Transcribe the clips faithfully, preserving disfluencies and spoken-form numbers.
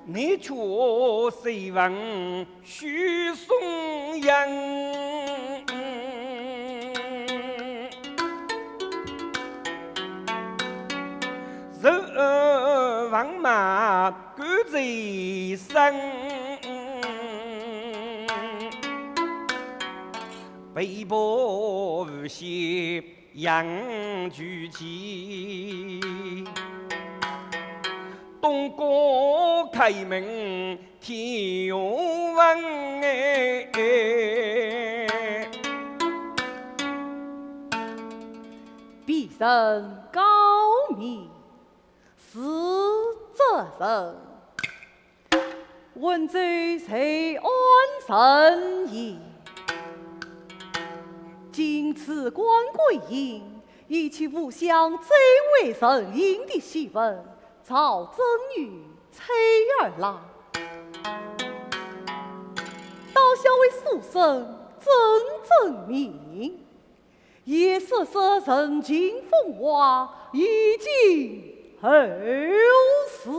你却谁闻许嵩人，若王马 赶在身，被迫无限杨居间，东郭开门天下闻哎。卑人告密。 是这人，温州瑞安人也。今此官贵印，以其无相周围人印的檄文，曹遵义催而来。倒晓为书生真正名。 也说说人情风华，以尽后世。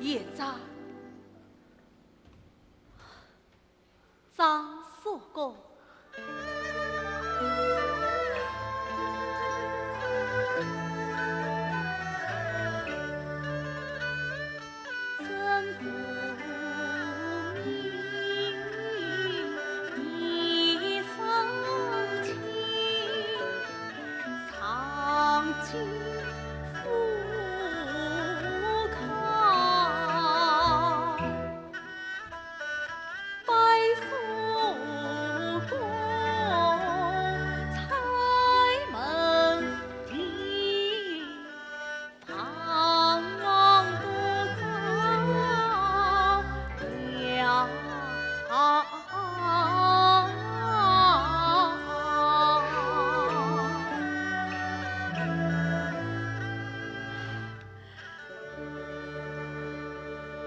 院长， 张叔公。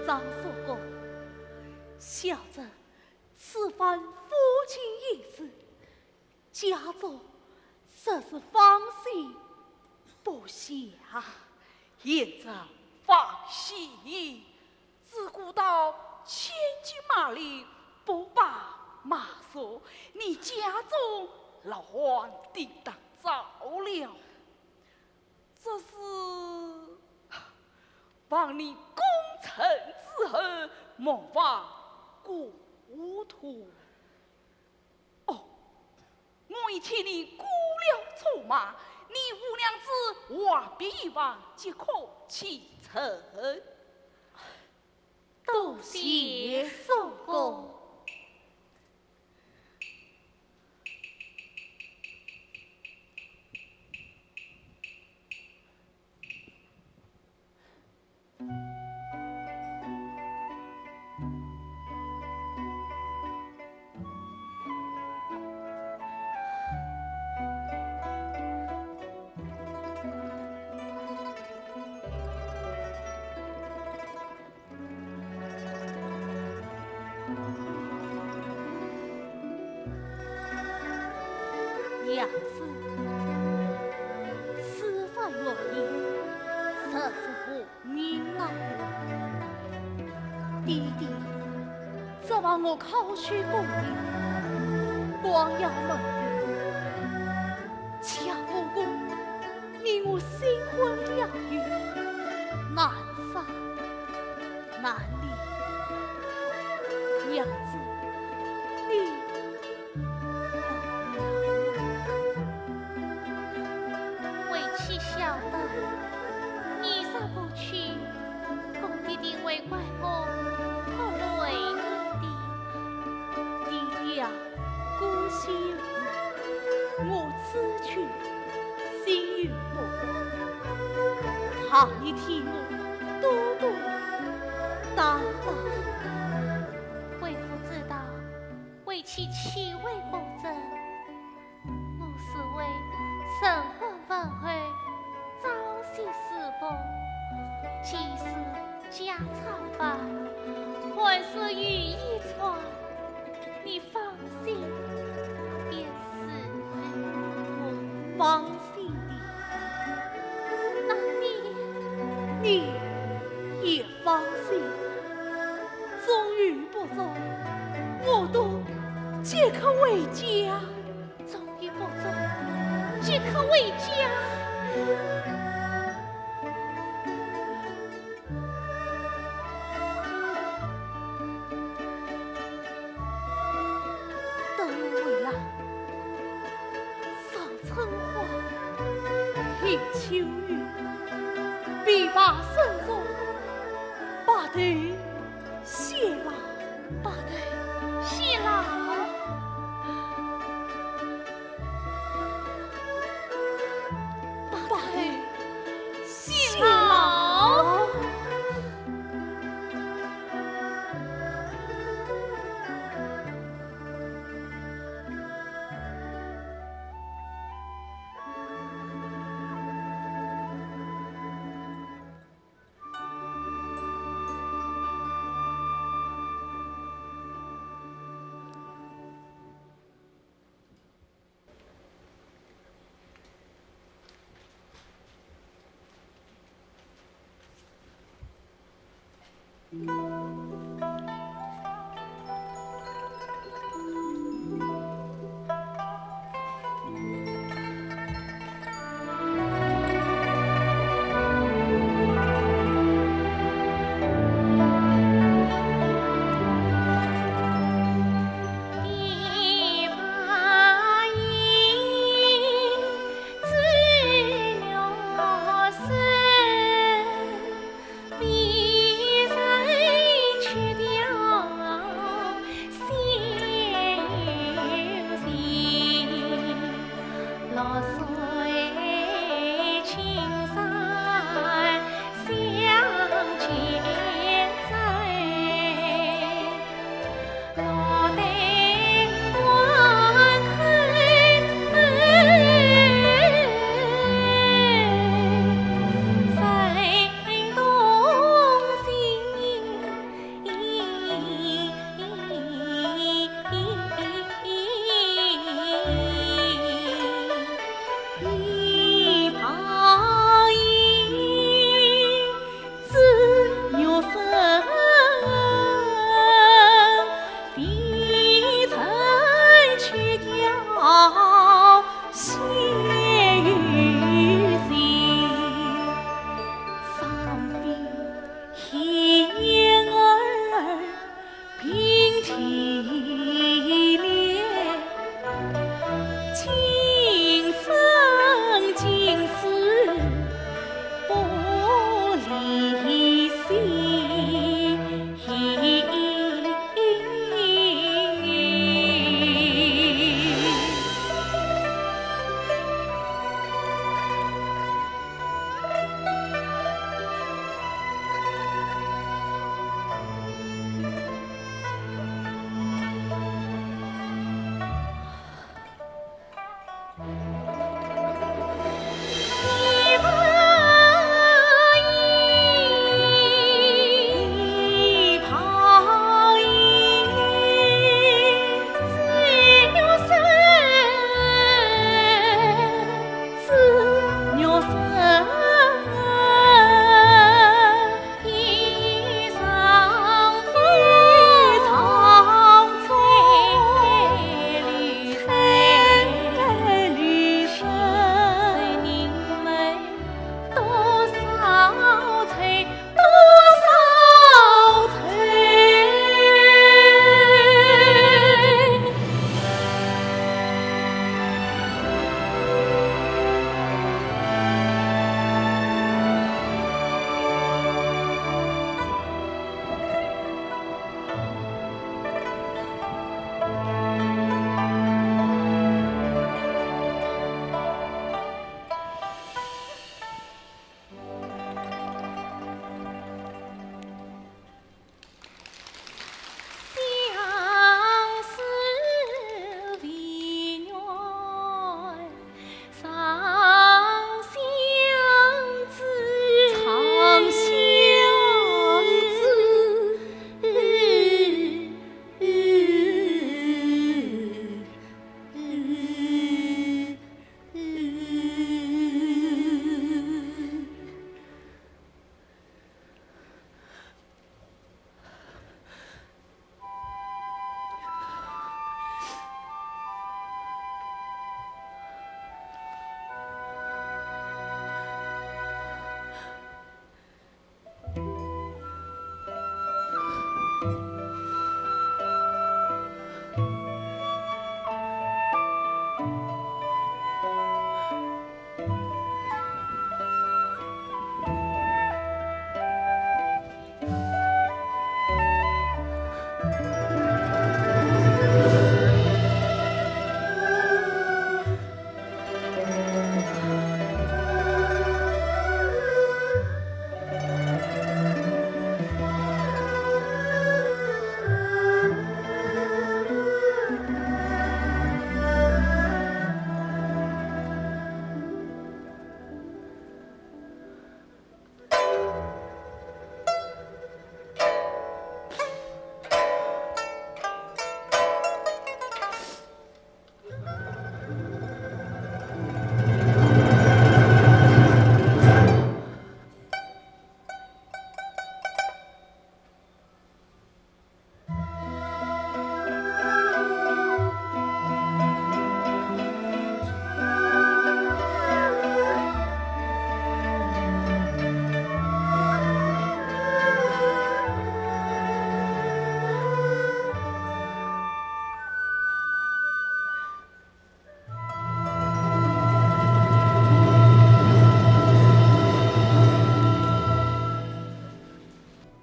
张叔公，小侄此番赴京一事，家中实是放心不下。贤侄放心，自古道千军万马不把马谡，你家中老患顶当着了。 只是望你功成之后，莫忘故土。哦，我已替你雇了车马，你五两银子还别一房即可启程。 多谢叔公。此番来意，实是无名来意。爹爹，这晚我考取功名，光耀门第，岂不过你我新婚良友，难舍难离。娘子，你 为妻晓得，你若不去，公爹定会怪我拖累你的。爹爹啊，姑息我，我此去心有不甘，盼你替我多多担当。为父知道，为妻气味不正， 我是为晨昏饭后朝夕侍奉，既是家常饭，还是雨衣穿，你放心便是。我放心的。那你，你也放心，中与不中，我都即刻回家。 中与不中，即刻回家。等我回来，赏春花，品秋月，琵琶声中，白头 偕老。白头偕老。白头偕老。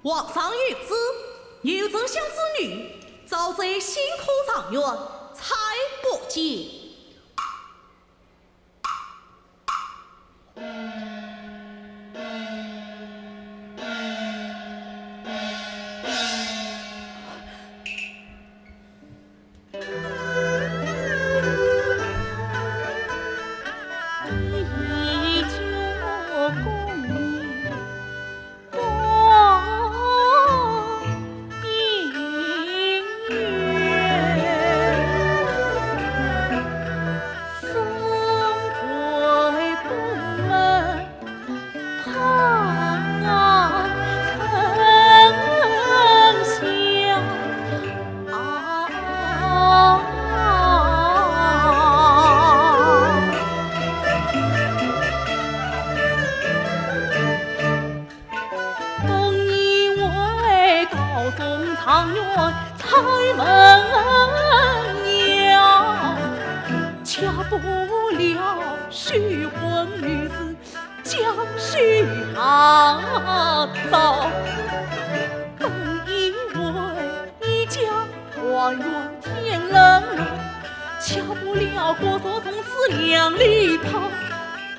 皇上谕旨，牛丞相之女，早在新科状元，才不见。 本以为高中状元柴门娘，巧不料许婚女子江水下糟。本以为 一家团圆添冷暖，巧不了国色从此两立抛。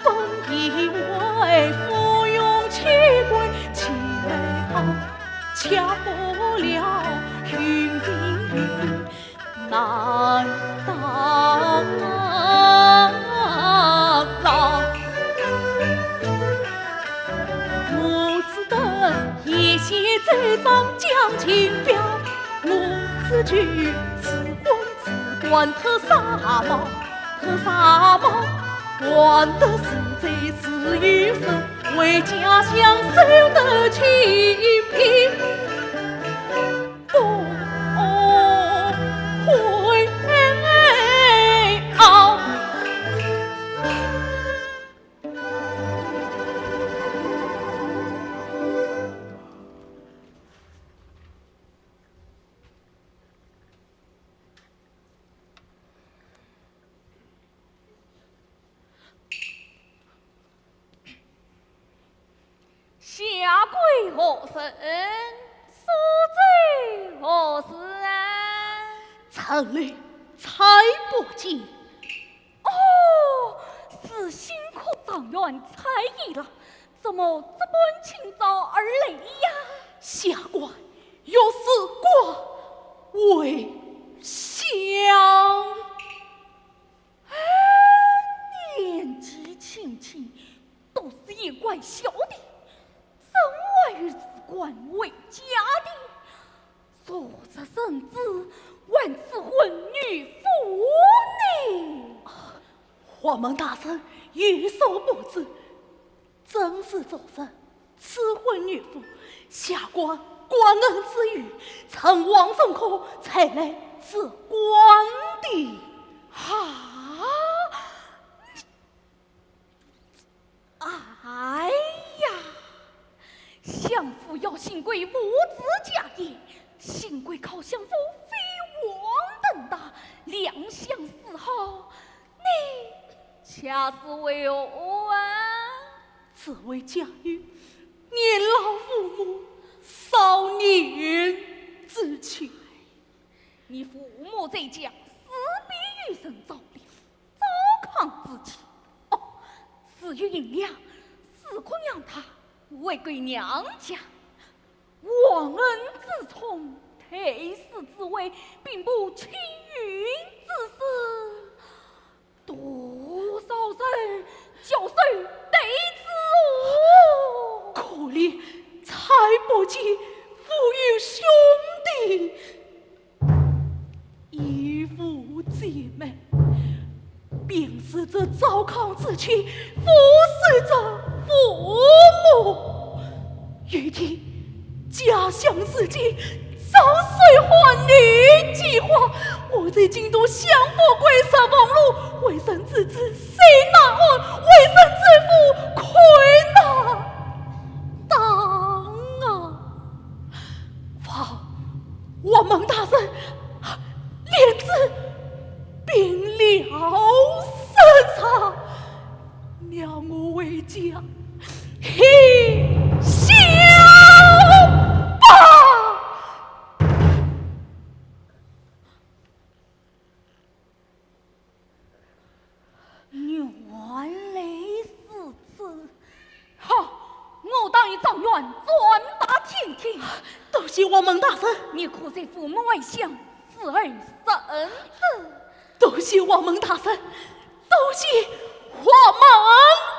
本以为芙蓉妻贵情美好，巧不了寻亲遇难当老。我只得一写奏章将情表， 我只求此婚只管托纱帽，托纱帽，还得是罪自由身，为家乡守得清贫。不悔啊！ 下跪何人？苏州何事啊？城里柴不见。哦，是新科状元柴已了，怎么这般清早而来呀？下官有事关回乡。 哎，年纪轻轻，都是一官小弟，怎会是关回家的？昨日圣旨，还赐婚女妇呢。啊，黄门大人有所不知， 正是昨日赐婚女妇，下官感恩之余，趁皇中课才来辞官的。啊！哎呀，相府要新贵父子家业，幸亏靠相府飞黄腾达，粮饷丝毫，你却是为何啊？只为家有年老父母、少年之妻。你父母在家，自必有人照料， 糟糠之妻。哦，自有银两，自可让她回归娘家。忘恩之冲，退死之危，并无青云之志，多少人交手得之哦。可怜才不及，父有兄弟， 亦无姐妹，便是这糟糠之妻，负谁之父母？有一天，家乡事件，遭水患，你饥荒，我在京都相府跪设望路，为人子子心难安，为人子父困难当啊。 望王门大人怜之并了，赦上，让我回家歇息吧。 原来如此。哈，我当与状元转达天庭。多谢王门大人。你可在父母哀乡，死而生子。多谢王门大人，多谢王门大人。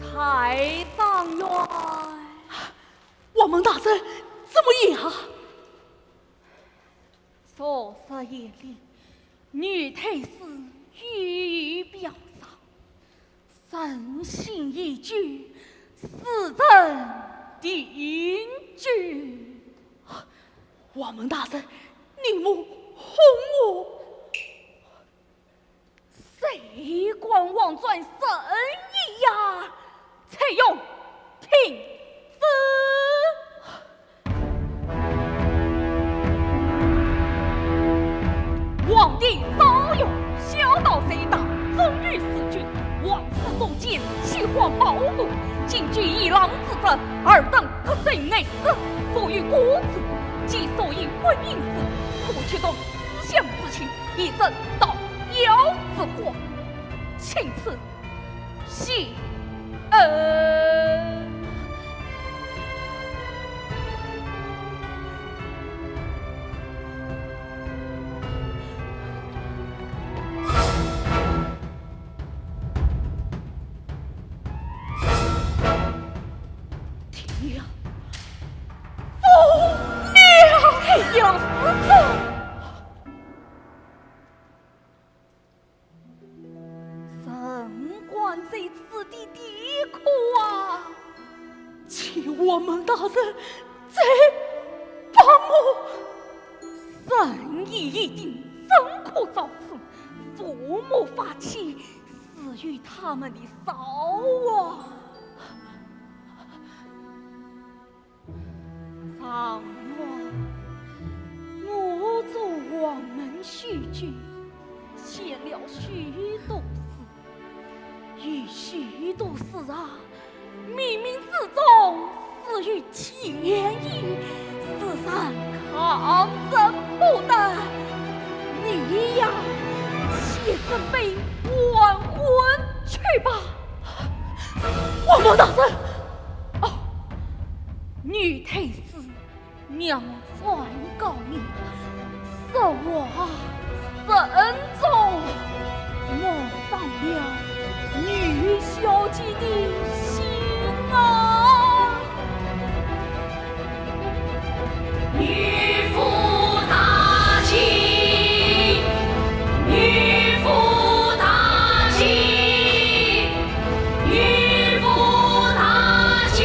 蔡状元。王门大人，怎么样？昨日夜里，女太师语表上，人心已旧，死人定旧。王门大人，你莫哄我。 谁敢妄传神医呀？蔡邕，听旨。皇帝赵邕，骁刀虽大，忠于四君，王室忠奸，欺皇暴富，今居一郎之职，尔等不受内侍，所以故之。既所以婚姻事，可决断思想之情，以正道妖之患。 请赐谢恩。天呀！父娘！天呀，死者！ 人囥在此地，地苦啊！请王门大人再帮我。神医已定，怎可造次？父母发气，死于他们的烧啊！ 状元，我做与天意，世上抗争不得。你呀，且准备还魂去吧。王母大人，哦，女太师，娘转告你，说话慎重，莫伤了女小姐的心啊。女夫大吉，女夫大吉，女夫大吉。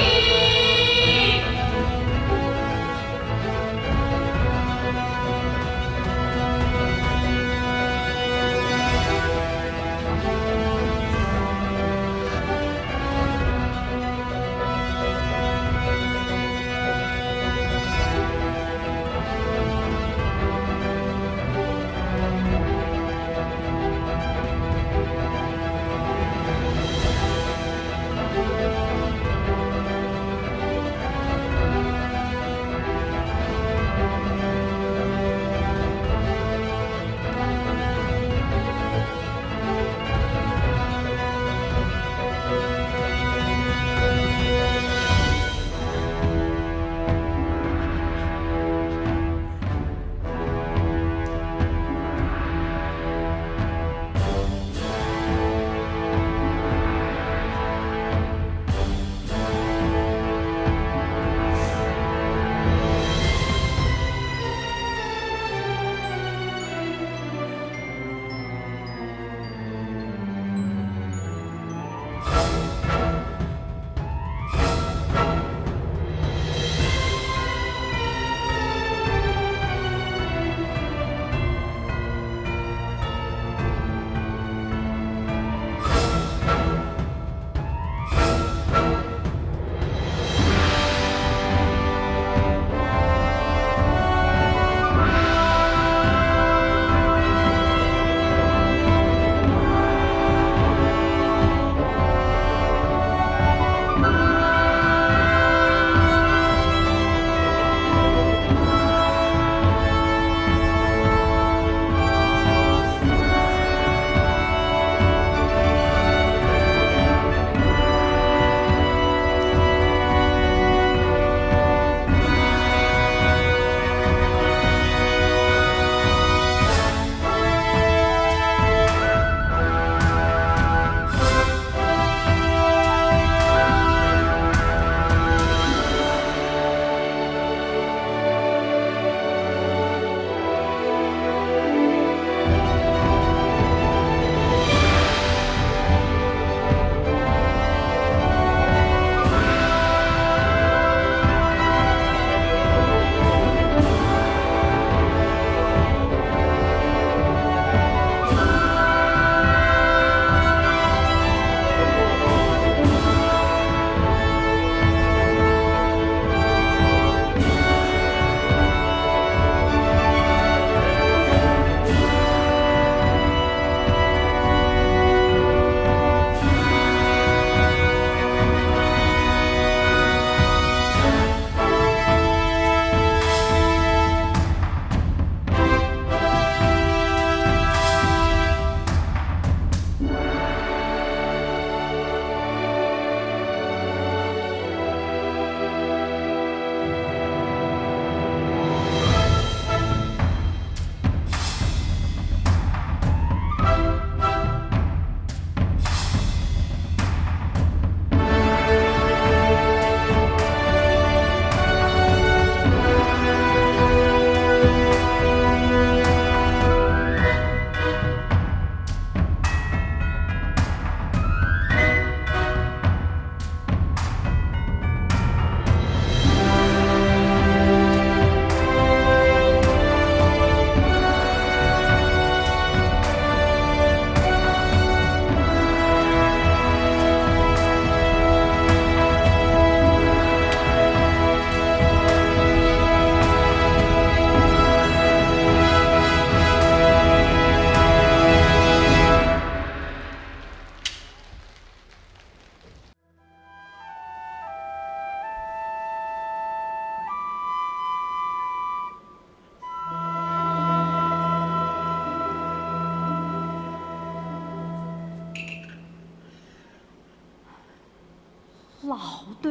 老头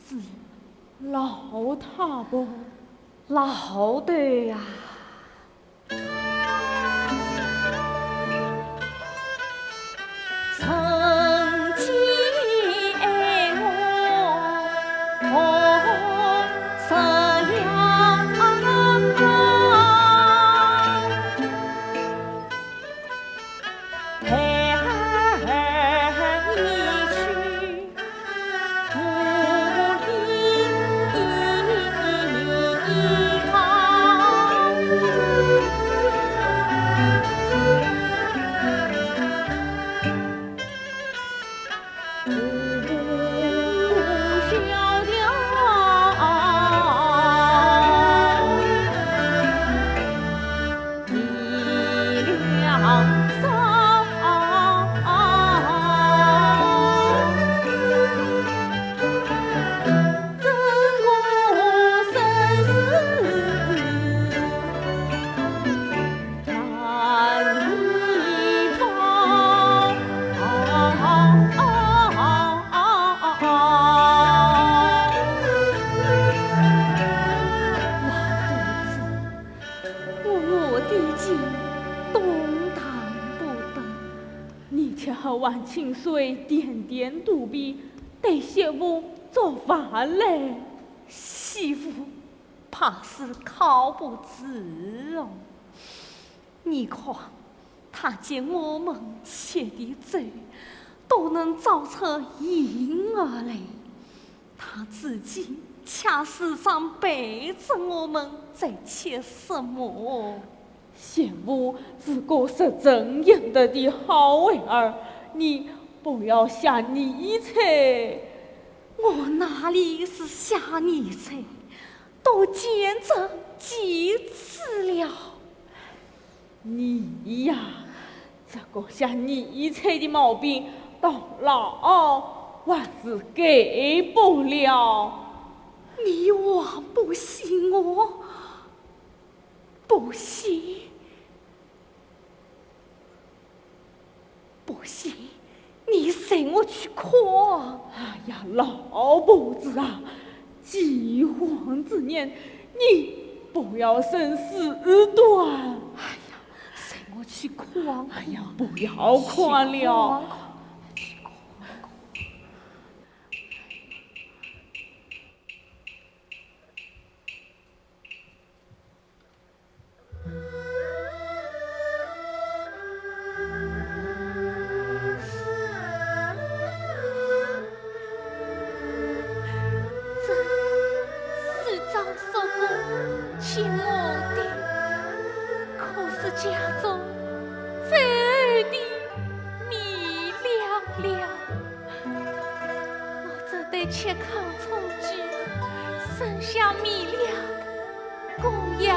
子，老太婆，老头啊！我，我的情动荡不得，你却和王清水点点头皮，对媳妇做饭嘞。媳妇怕是靠不住哦。你看，他见我们吃的粥，都能造出影儿来。 他自己恰时常陪着我们在吃什么。媳妇是个识人言德的好孩儿，你不要瞎臆测。我哪里是瞎臆测，都见证几次了。 你呀，这个瞎臆测的毛病，到老还是改不了。你还不信我？不信？不信？ 你随我去看。哎呀，老婆子啊，饥荒之年，你不要生事端。哎呀，随我去看。哎呀，不要看了。去看。 这是张叔公请我的，可是家中唯有的米粮了。我这对吃糠充饥，剩下米粮，供养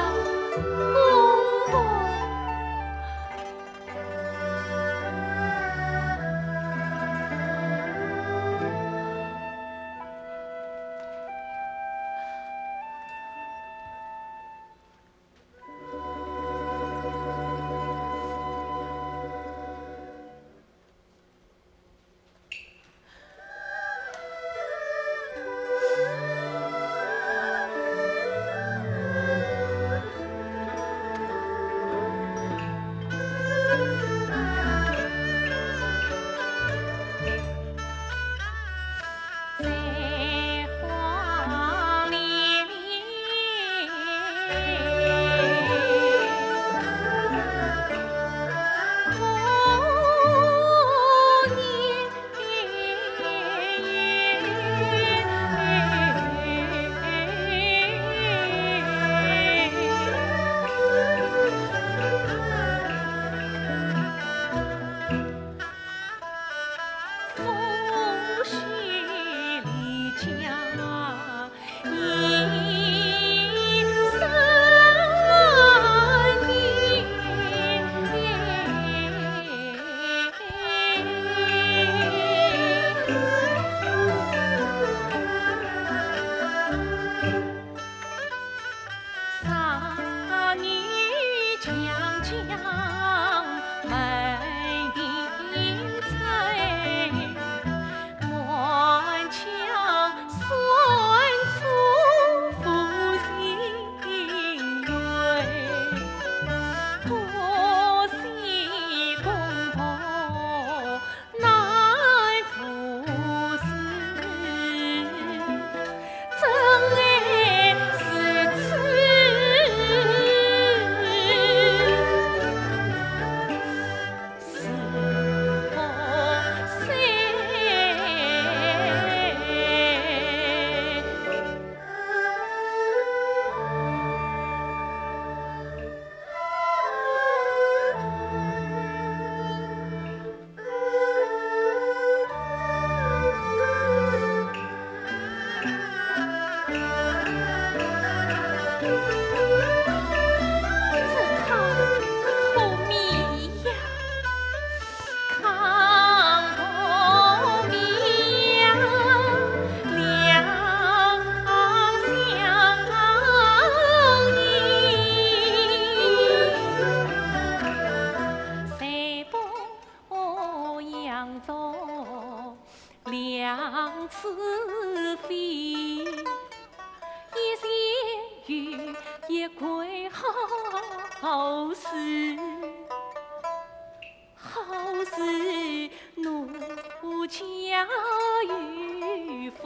公婆。是，好似奴家有福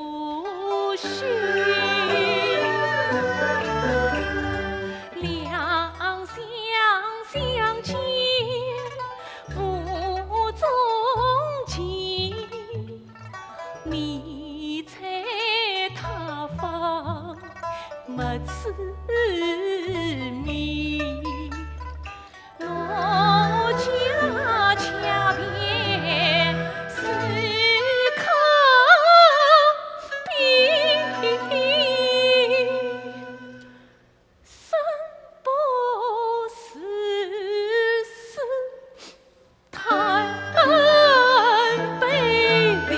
星，两相相见无踪迹。 你在他方没痴迷，我家家便是可悲。生不如死， 叹悲离。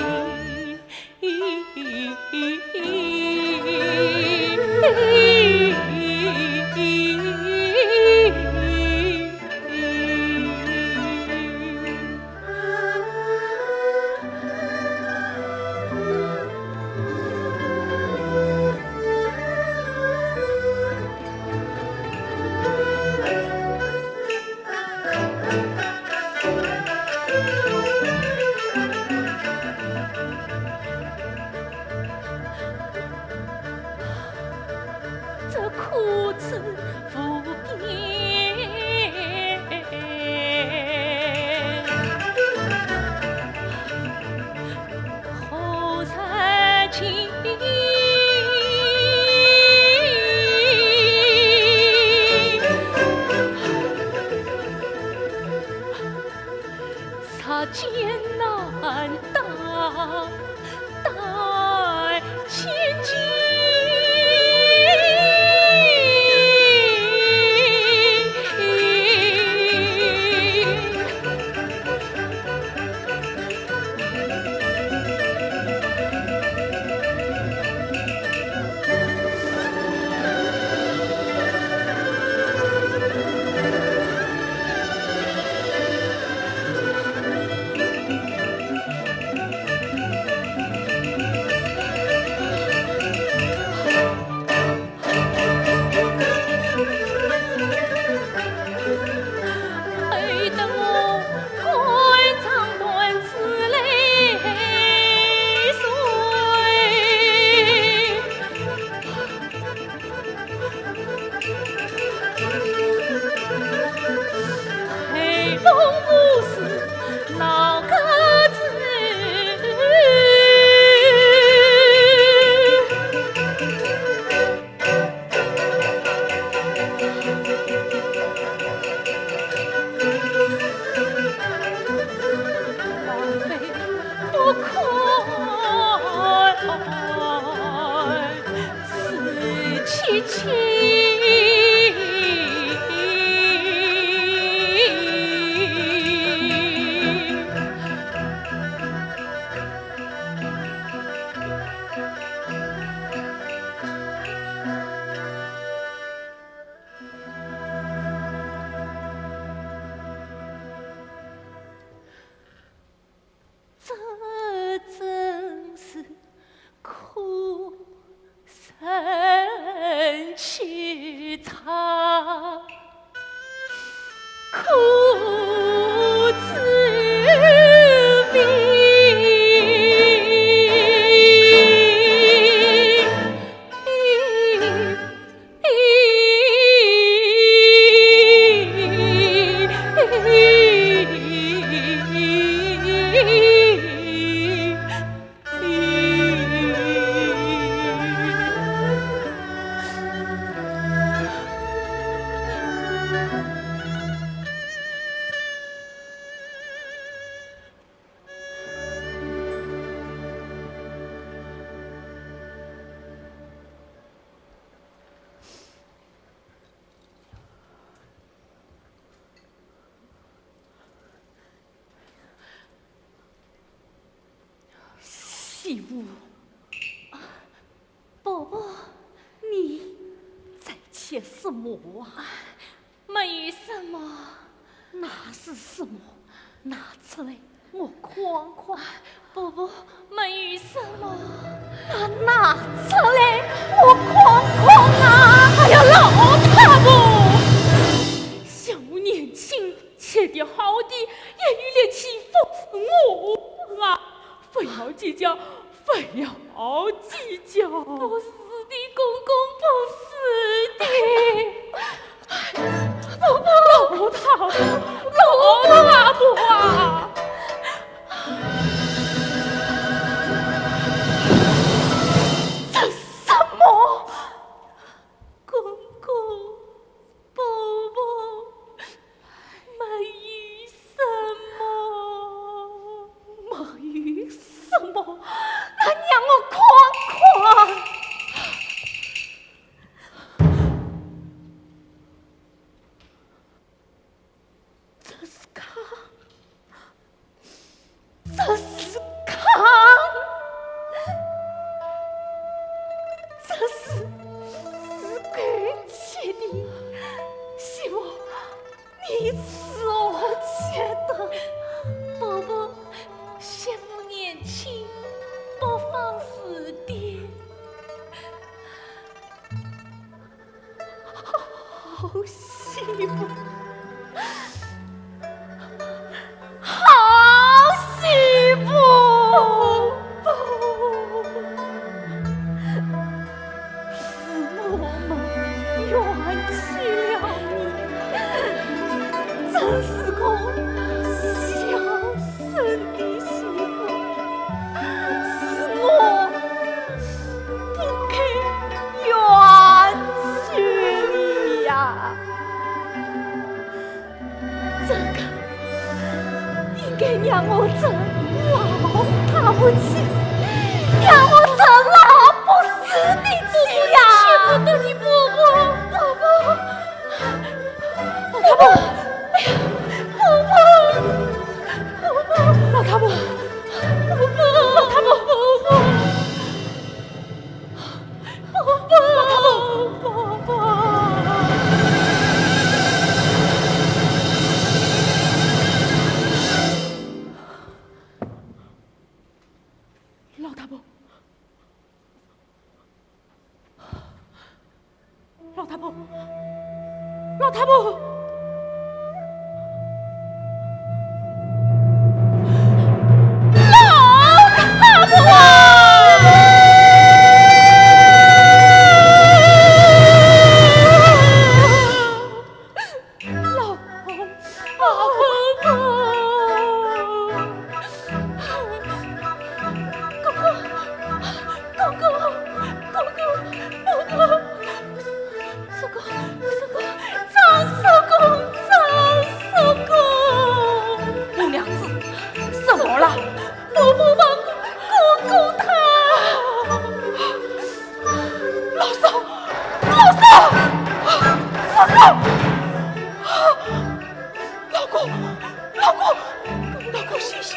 这苦楚无边，何日尽？ 日间难当，但千金。 这真是苦人凄惨，苦之味。媳妇。啊，伯伯。你在气什么啊？没什么。那是什么？拿出来，我看看。伯伯，没什么。那拿出来，我看看啊！哎呀，老太婆，小不是的，公公，不是的。婆婆，老太婆，老太婆啊！这什么？公公，婆婆，没有什么。没有什么？那让我看看。这是糠，这是糠，这是自个吃的。媳妇，你是我吃的。婆婆，媳妇年轻，不妨事的。 好媳妇，好媳妇，是我们冤屈了你，真是个孝 顺的媳妇，是我不该冤屈你呀。这个应该让我这老太婆去，让我这老不死的去呀。婆婆，婆婆，婆婆，老太婆，哎呀，婆婆。 老太婆，老太婆，老太婆，老太婆，老太婆。 老太婆，老太婆，老太婆！老太婆！ 公公，公公，公公，婆婆，叔公，叔公，张叔公，张叔公。五娘子，怎么了？婆婆放过公公他。老嫂，老嫂，老嫂。 老公，老公，老公，醒醒！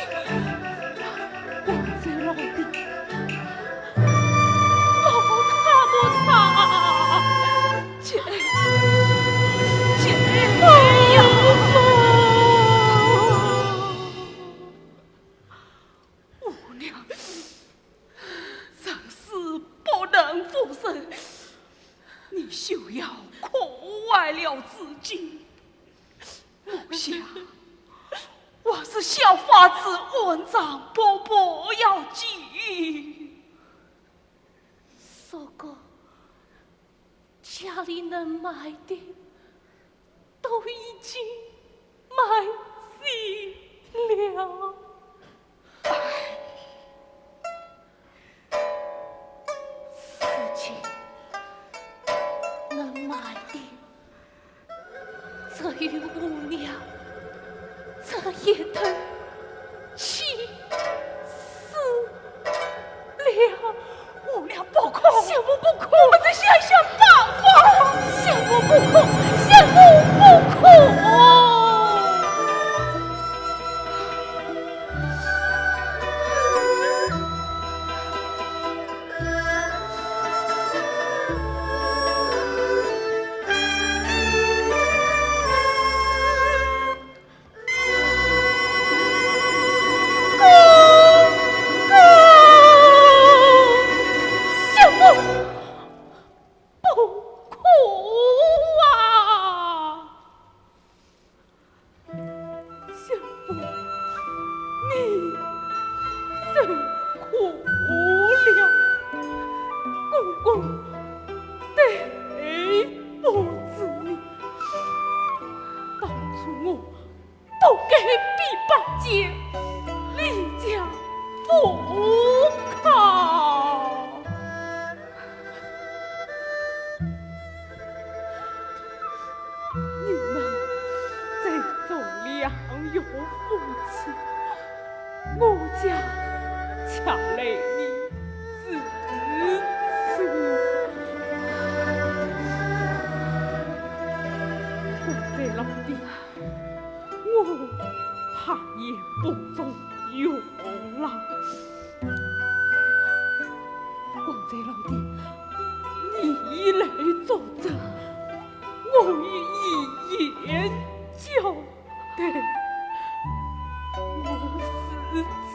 我是老弟，老太婆她……姐，姐呀！五娘，人死不能复生，你休要苦坏了自己。 我想，我是想法子问张婆婆要紧。叔公，家里能卖的都已经卖尽了。 事情能瞒的，只有五娘这一对妻子了。五娘不可，媳妇不可，我们再想想办法。媳妇不可，媳妇不可。我对不住你，当初我不该比拔剑离家赴考。你们再做良药夫妻， 我家恰来你自此。我在老弟，我怕夜不中用了。我在老弟，你来作证，我与你言交 对，我是子，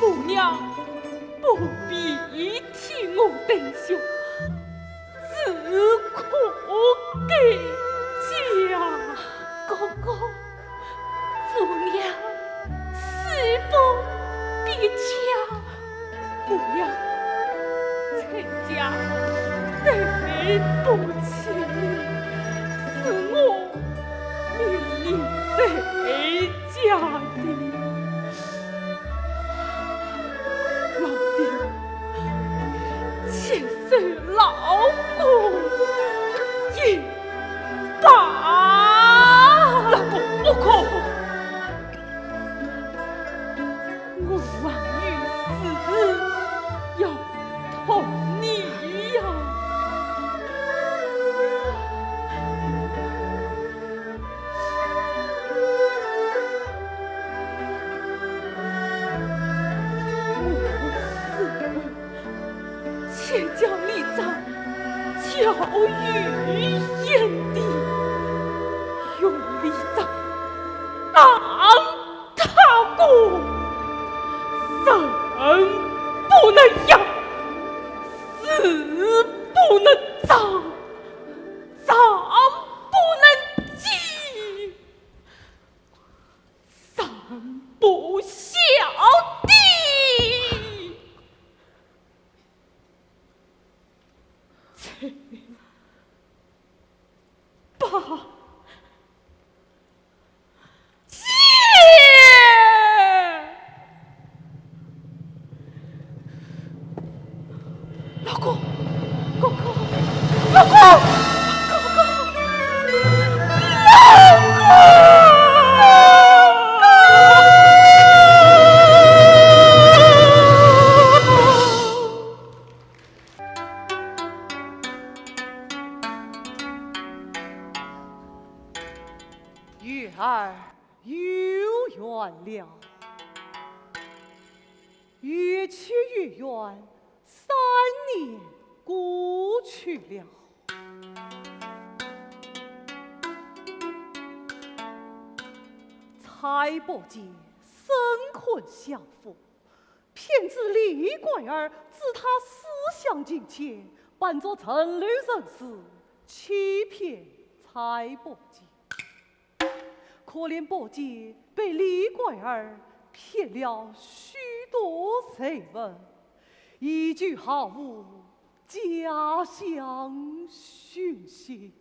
母娘不必替我担心，只可改嫁。哥哥，母娘誓不改嫁。 不要，亲家对不起你，是我命你在家的。老弟，且受老哥一拜。老哥，不可！ 我还有事要托你呀。我是 且将李章交与贤弟，用李章打他个人不能养，树不能长，长不能继，上不下地。 才罢。姐！老公，公公，老公，公公，老公！ 月儿有缘了，越期越远，三年过去了。蔡伯喈生困相扶， 偏知李贵儿知他思乡情切，扮作陈留人士，欺骗蔡伯喈。可怜伯喈被李贵儿骗了许多财物，依旧毫无家乡讯息。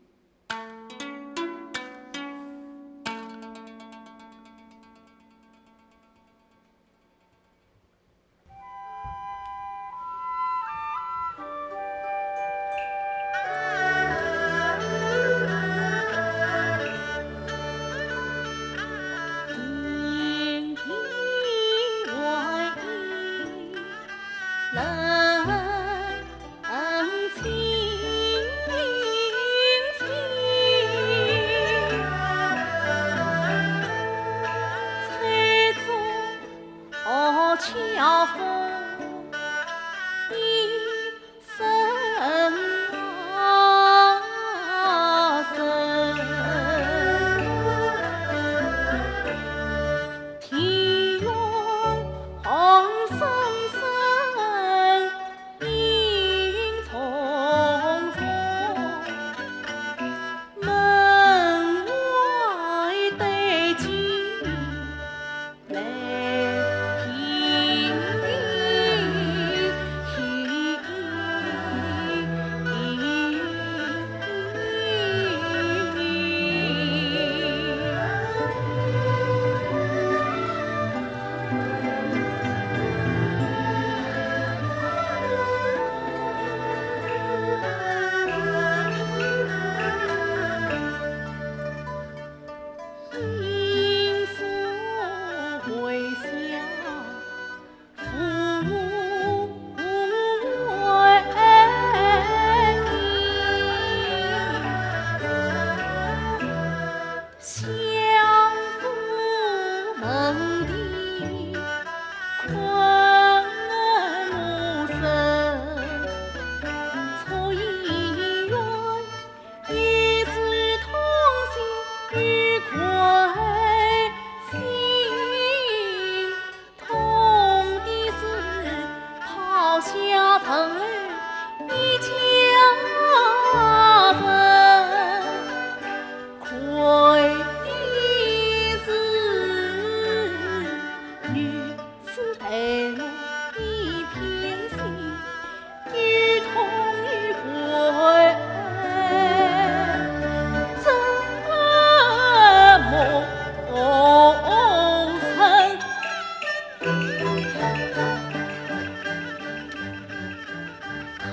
人情，人情。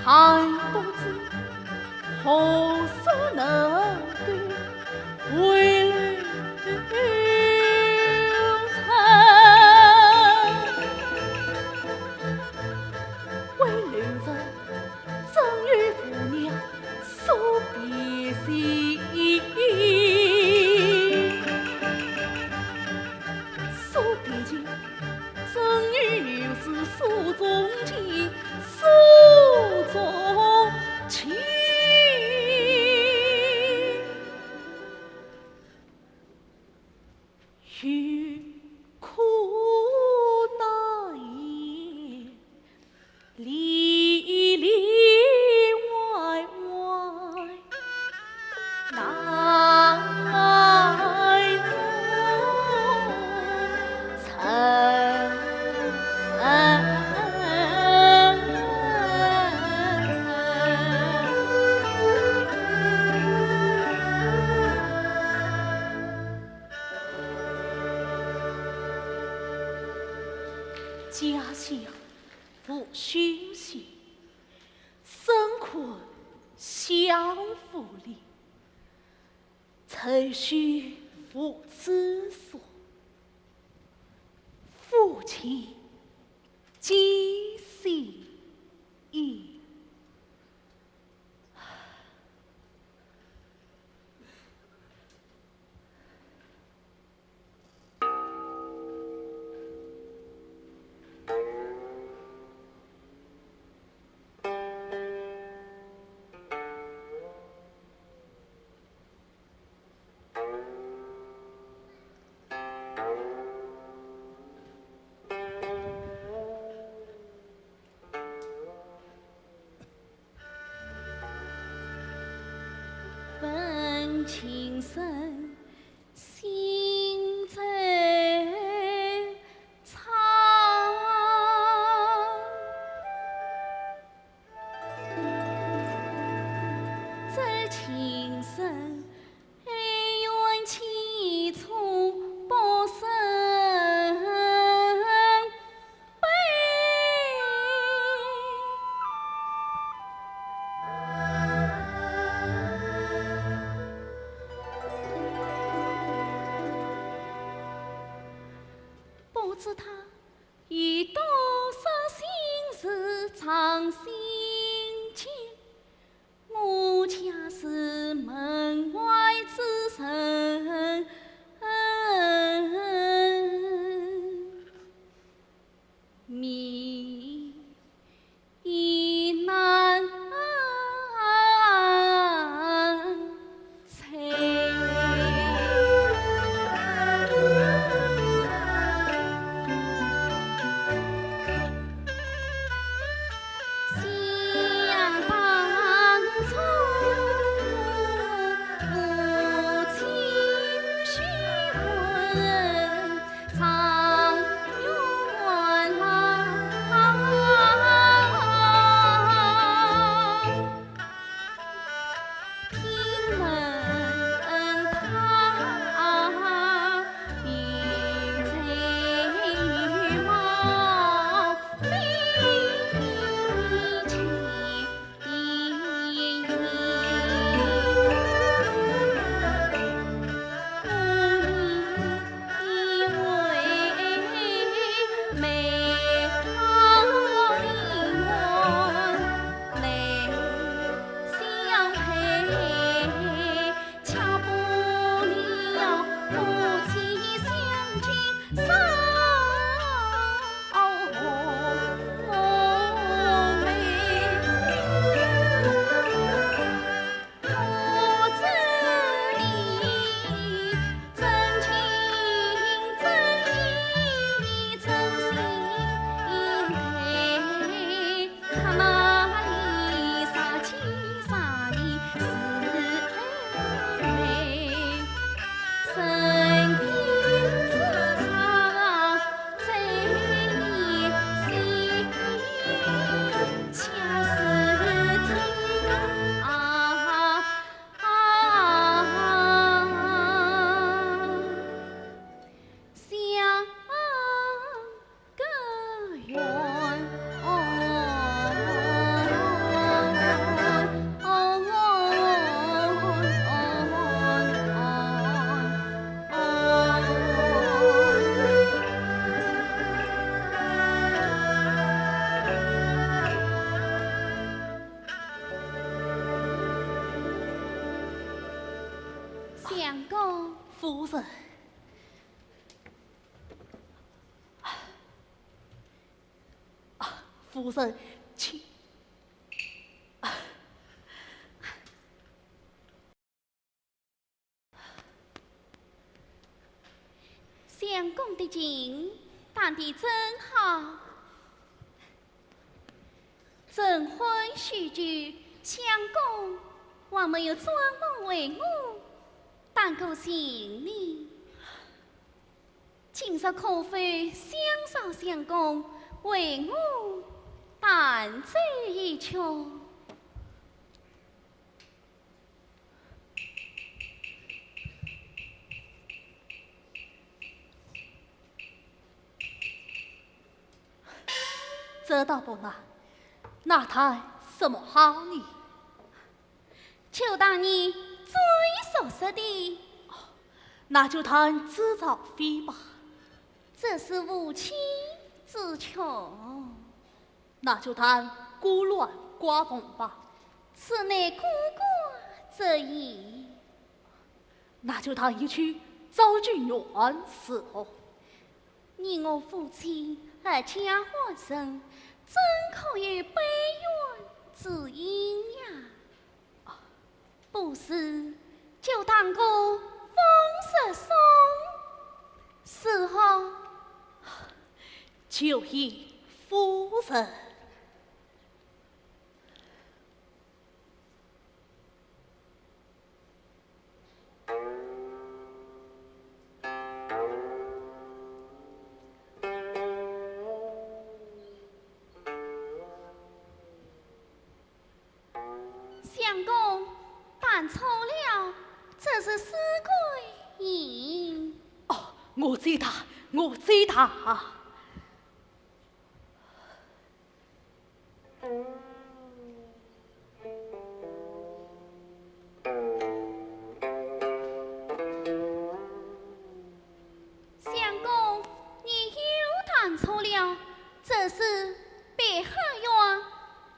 还不知何时能够回头哉。为留人，怎有父娘所别心？所别情，怎有游子所踪迹？ 所踪迹，有苦难言，里里外外难中 家乡无休息，生困相互里。 愁绪无处诉，父亲寄心意。 问情深，心在唱。 这情深，恩怨情仇不生悲。不知他 有多少心事藏心间，我家是门外之人，面难公。夫人。啊，夫人，请。相公的情，谈得真好。 晨昏许久，相公还没有专门为我谈过情呢。今日可否相邀相公为我弹奏一曲？ 这倒不难，那弹什么好呢？就弹你最熟悉的。哦，那就弹《知草飞》吧。这是无情之曲。那就弹《孤鸾寡凤》吧。此乃孤寡之意。 那就弹一曲《昭君怨》如何？你我夫妻合家欢声，怎可有悲怨之音呀？啊，不如就弹个《风月颂》，如何？就依夫人。 相公，弹错了，这是四桂吟。哦，我再弹，我再弹。 相公，你又弹错了，这是《碧海怨》，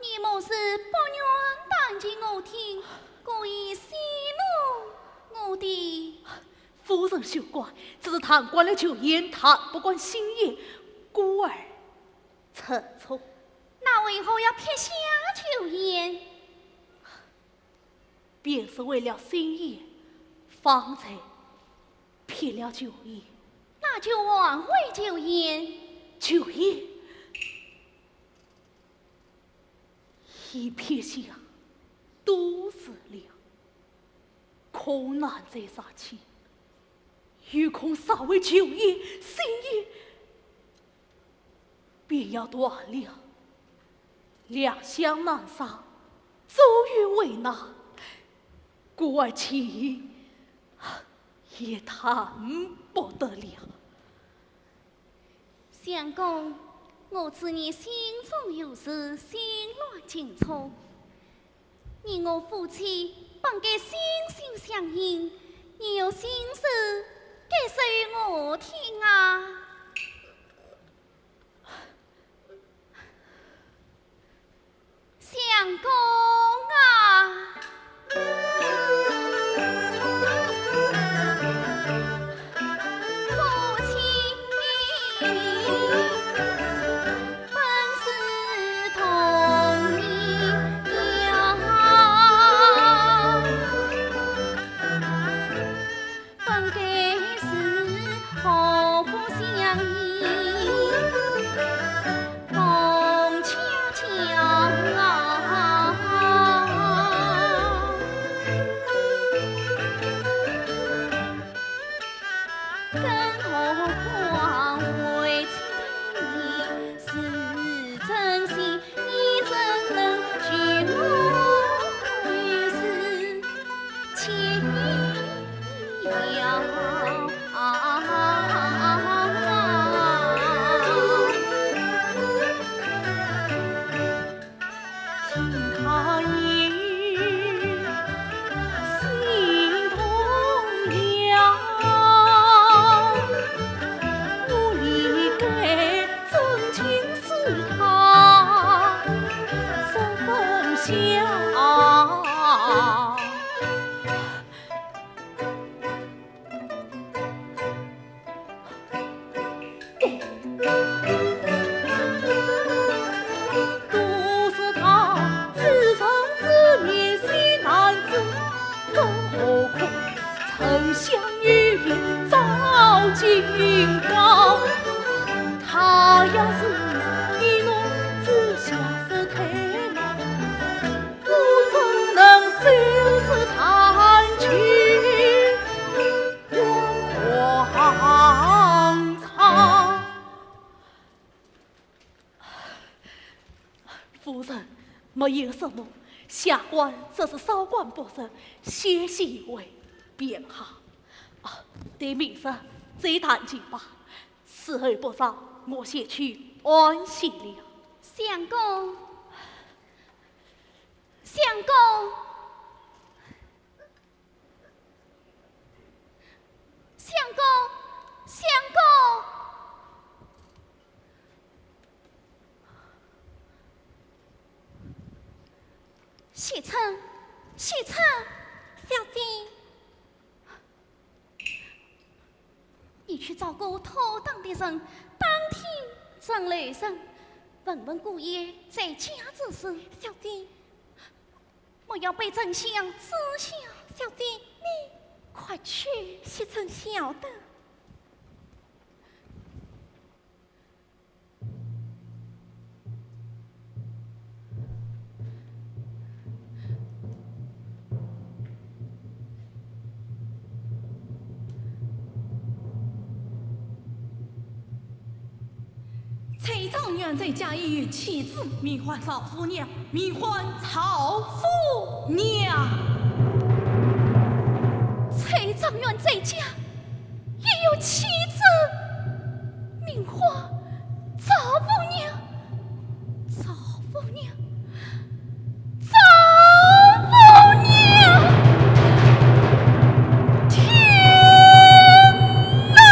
你莫是不愿弹给我听，故意戏弄我的。夫人休怪，只是弹惯了旧砚，弹不惯新砚，故而 出错。那为何要撇下旧砚？便是为了新砚，方才撇了旧砚。那就还回旧砚。旧砚已撇下多时了，恐难再拾起，又恐拾回旧砚、新砚 便要断了。两相难舍，终于为难，故而琴也弹不得了。相公，我知你心中有事，心乱情错。 你我夫妻本该心心相印，你有心事该说与我听啊。相公啊，夫妻本是同林鸟，本该是祸福相依，同桥桥。更何况为妻待你是真心，你怎能拒我于此情呀？ 听他言，心动了，我理该尊敬视他，十分孝。沉香玉立照金高。他要是一怒之下是太老，我怎能收拾残局？ 夫人，没有什么，下官只是稍感不适，歇息一会便好。啊，待明日再谈及吧。时候不早，我先去安歇了。相公，相公。 相公，相公。惜春，惜春。小姐。你去找个妥当的人，打听陈楼人，问问姑爷在家之事。小姐。 莫要被丞相知晓。小姐，你快去。惜春晓得。 崔状元在家已有妻子，名唤赵夫娘，名唤赵夫娘。崔状元在家已有妻子，名唤赵夫娘，赵夫娘。 赵夫娘！天哪！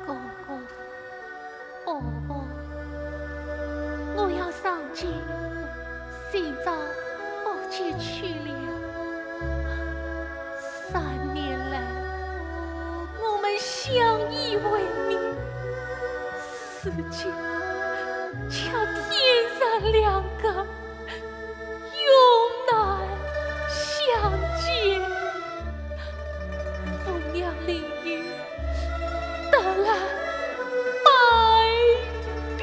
公公，婆婆，我要上京寻找宝姐去了。三年来，我们相依为命，如今却天人两隔。 永难相见。夫娘临沂，得来拜别。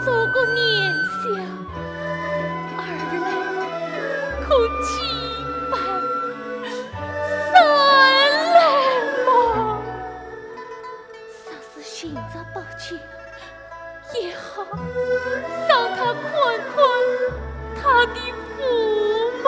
度过年宵，二来可祭拜三老嘛。若是寻着宝剑，也好让他看看他的父母。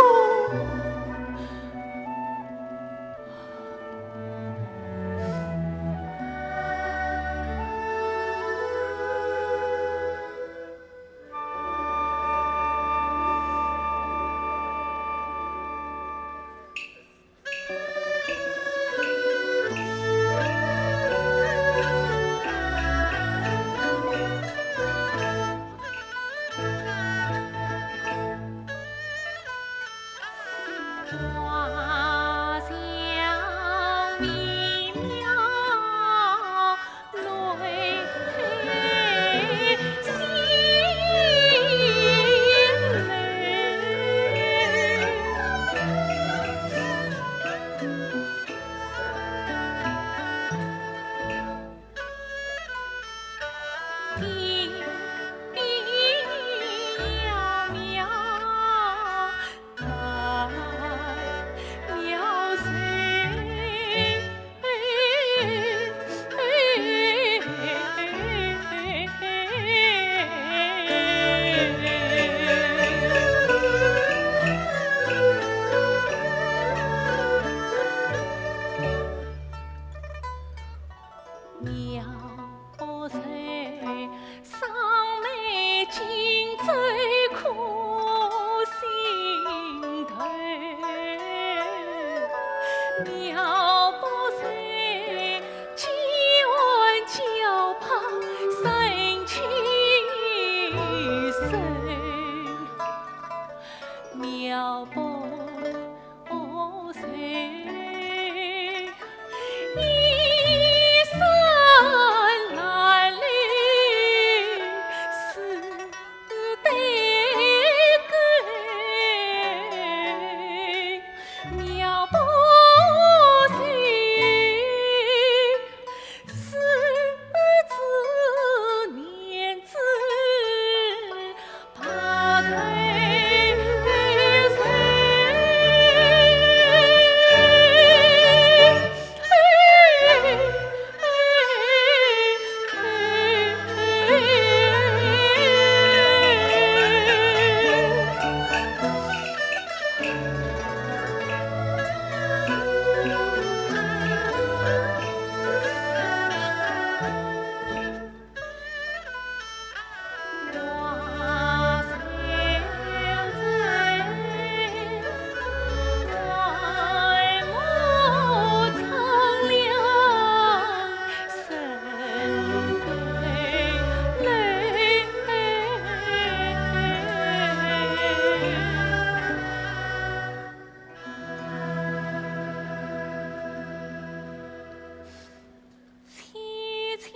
凄凄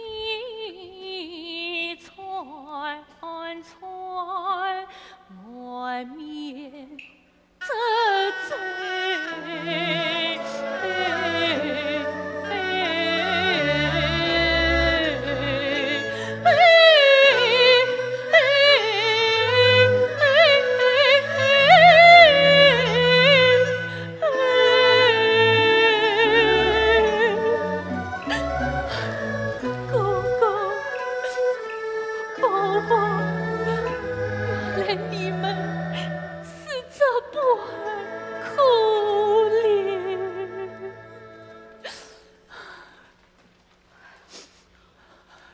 惨惨，满面哥哥，宝宝，原来你们是这般可怜。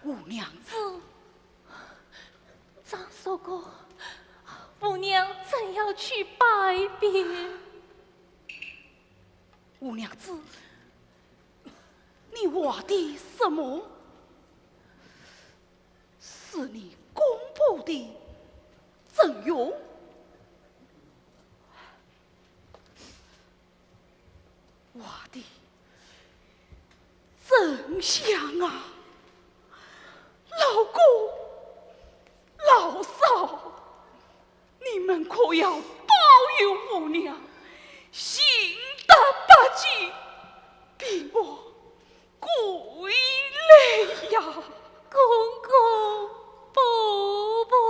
五娘子，张叔公，五娘正要去拜别。五娘子，你话的什么？是你公婆的曾荣？话的真像啊！老公，老嫂， 你们可要保佑五娘，幸得百吉，平安归来呀！公公，婆婆。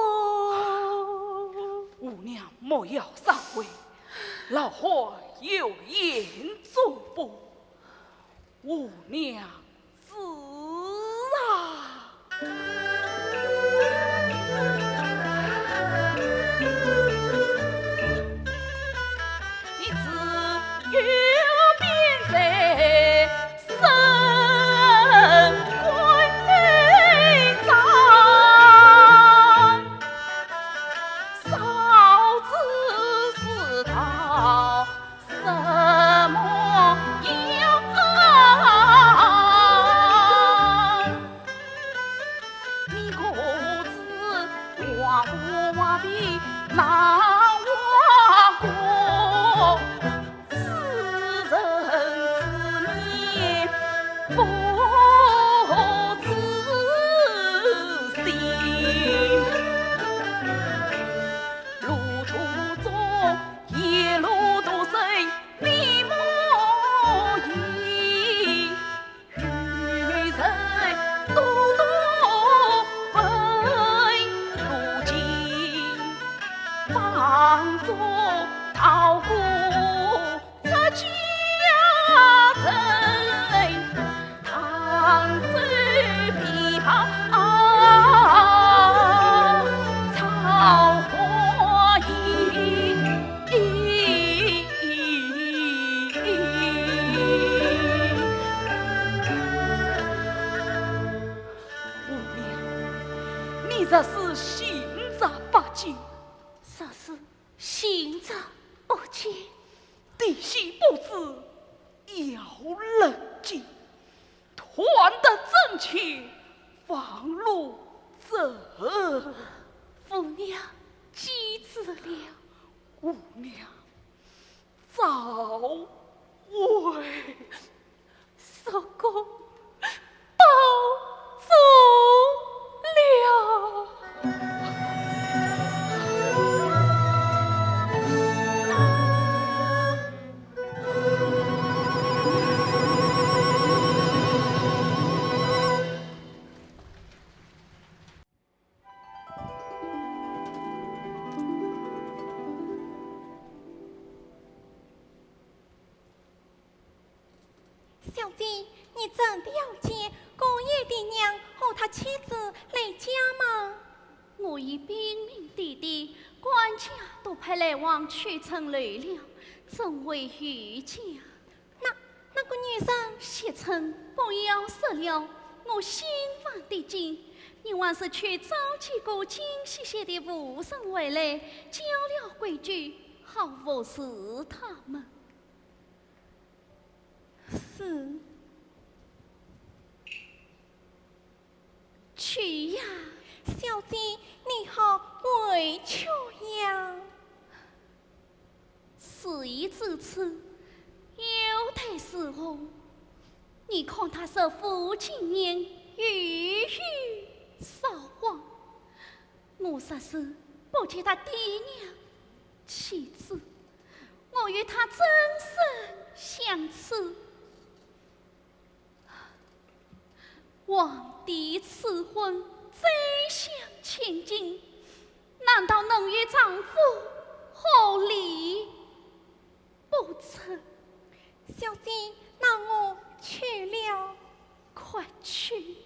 若是寻着不见，若是寻着不见，弟媳不知要冷静，断得真情，方路走。父娘记住了。姑娘，早会。叔公保重了。小姐，你真的要见姑爷的娘和他妻子来家吗？我已禀明爹爹，管家都派来往秋春楼了，怎会有家？那，那个女人？惜春不要说了，我心烦的紧。你还是去找几个精细些的妇人回来，教了规矩，好服侍他们。是。去呀。小姐，你好委屈呀。事已至此，有待如何？你看他这副经年，语语撒谎。我若是不见他爹娘妻子，我与他怎生相处？ 皇帝赐婚，宰相千金，难道能与丈夫和理不成？小姐，那我去了。快去。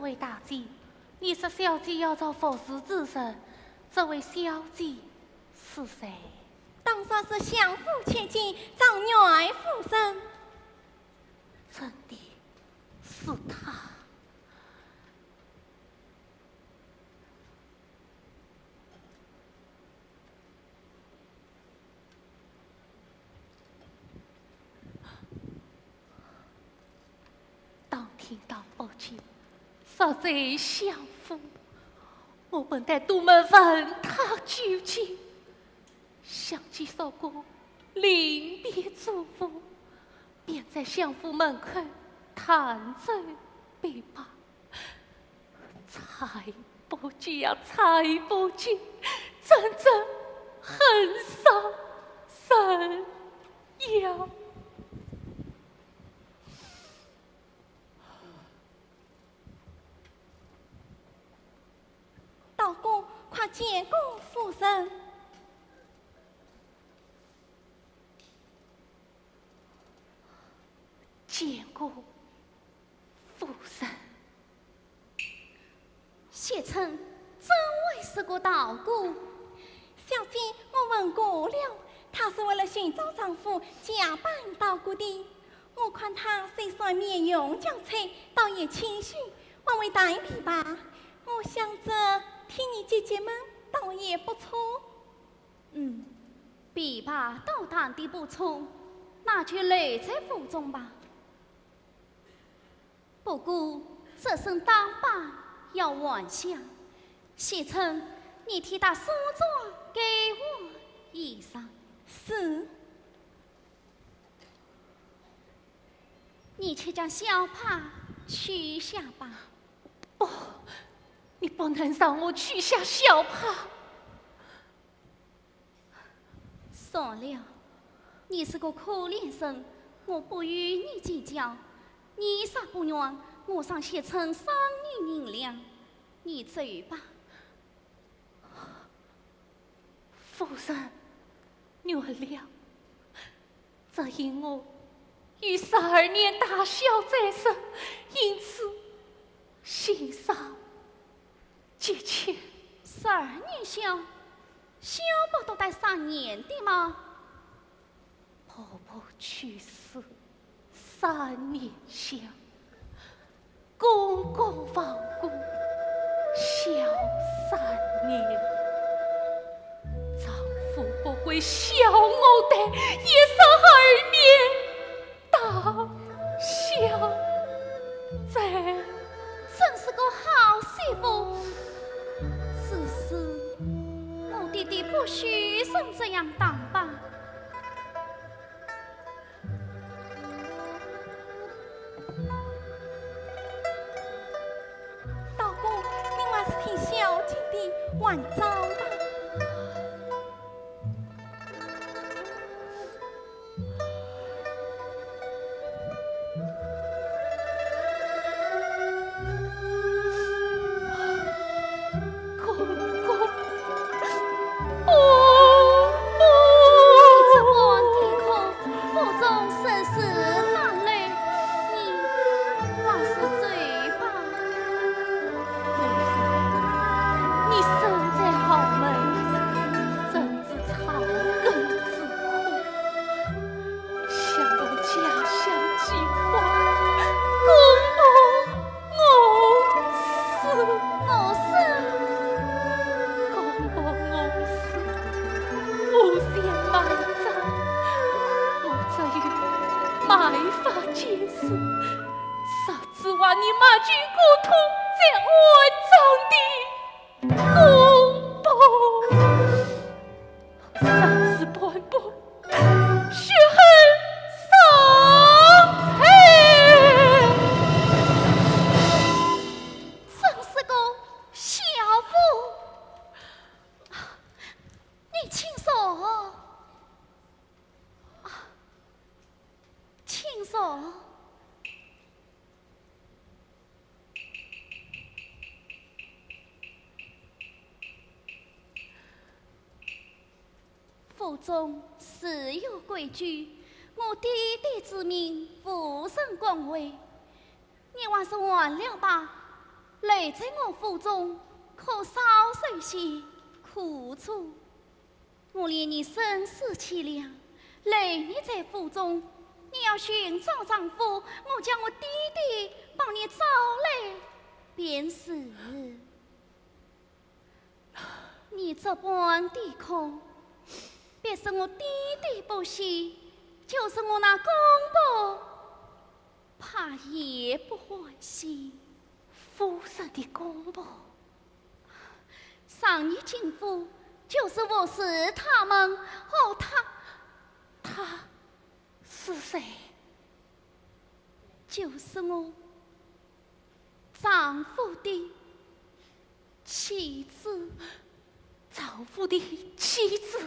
位大姐，你说小姐要找服侍之人，这位小姐是谁？当然是相府千金张元夫人。真的是她。 当听到北京设在相府，我本在肚门问她究竟，想起说过临别嘱咐，便在相府门口弹奏琵琶。 才不见呀，才不见，真正很伤人呀。道姑，快见过夫人。 见过夫人。惜春怎会是个道姑？小姐，我问过了，她是为了寻找丈夫假扮道姑的。我看她虽然面容憔悴，倒也清秀，还会弹琵琶。我想着替你解解闷，倒也不错。 嗯，琵琶倒弹得不错，那就留在府中吧。不过这身打扮要换下，惜春，你替她梳妆更换衣裳。是。你去将小帕取下吧。不，你不能让我取下小帕。 算了，你是个可怜人，我不与你计较。你若不愿，我赏惜春三两银两，你走吧。夫人，原谅，只因我有十二年大孝在身，因此心上 急切。十二年孝，孝不都得三年的吗？婆婆去世三年孝，公公亡故孝三年，丈夫不归孝，我得一十二年 大孝在。真是个好媳妇。此事，我爹爹不许人这样打扮。道姑，你还是听小姐的，还早吧。 公公，公公。你只管啼哭，腹中甚是难耐，你还是走吧。夫人，你身在豪门，怎 知草根之苦。想我家乡饥荒，公婆饿死。饿死？公婆饿死，父先埋葬，我只有埋发贱尸，实指望你抹尽苦痛再安葬的公婆。 身子斑驳，血痕伤痕。真是个孝妇。你请坐。啊，请坐。 府中自有规矩，我爹爹之命，无人敢违。你还是换了吧。留在我府中，可少受些苦楚。我怜你身世凄凉，留你在府中，你要寻找丈夫，我叫我爹爹帮你找来便是。你这般啼哭，别是我爹爹不喜，就是我那公婆怕也不欢喜。夫人的公婆？上日进府，就是服侍他们，哦，他，他是谁？就是我丈夫的妻子。丈夫的妻子？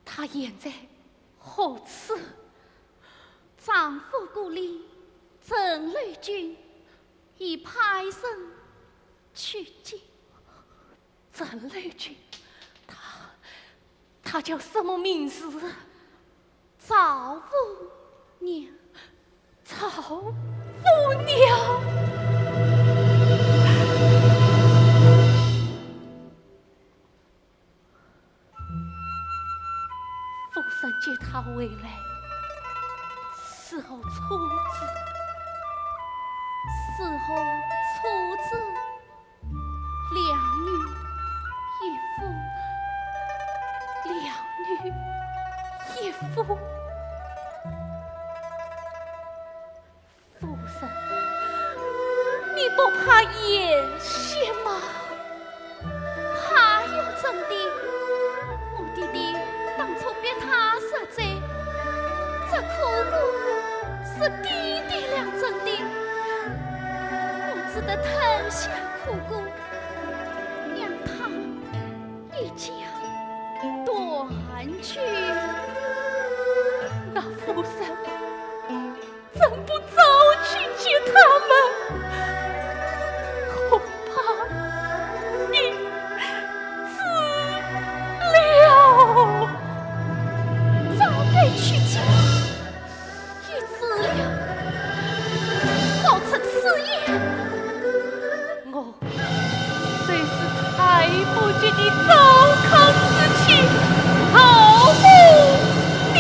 她现在何处？丈夫故里，陈楼郡，已派人去接。陈楼郡？她，她叫什么名字？赵富娘。赵富娘？夫人接她回来，伺候车子。伺候车子，两女一夫。两女一夫？夫人，你不怕险些吗？怕又怎的？我爹爹当初逼她入贼，这苦果是爹爹良种的，我只得吞下苦果，让她一家团聚。那夫人， 怎不早去接他们？恐怕你迟了。早该去接，已迟了，好出此言。我 虽是猜不及的糟糠之妻，逃不掉。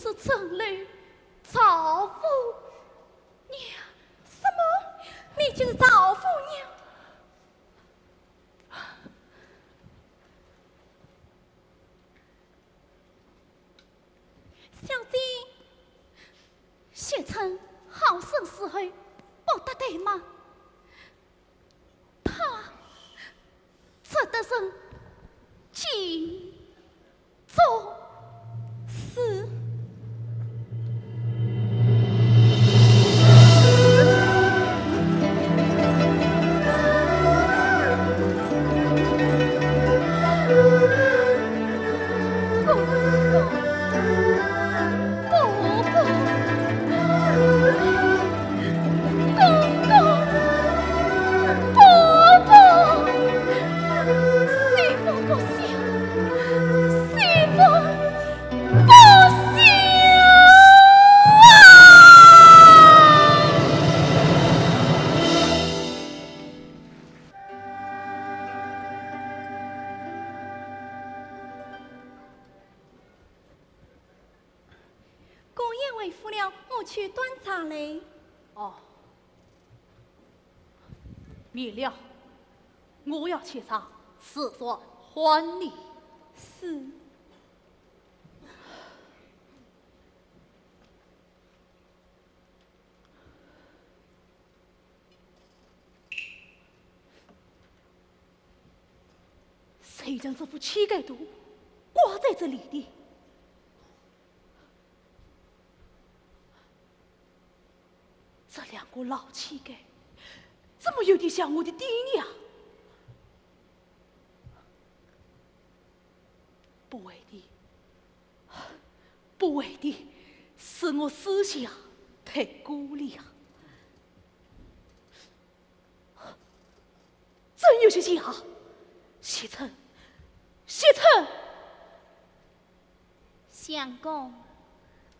是城楼赵府娘。什么？你就是赵府娘？小姐，惜春好生时候，不得怠慢。 他值得人敬重。是。公公。 公公，公公，公公，媳妇不孝，媳妇不孝啊！ 姑爷回府了，我去端茶来。哦，免了，我要去茶，时转唤你。是。 谁将这副乞丐图挂在这里的？这两个老乞丐，怎么有点像我的爹娘？不会的，不会的，是我思想太过了呀。 真有些像。惜春，惜春！相公，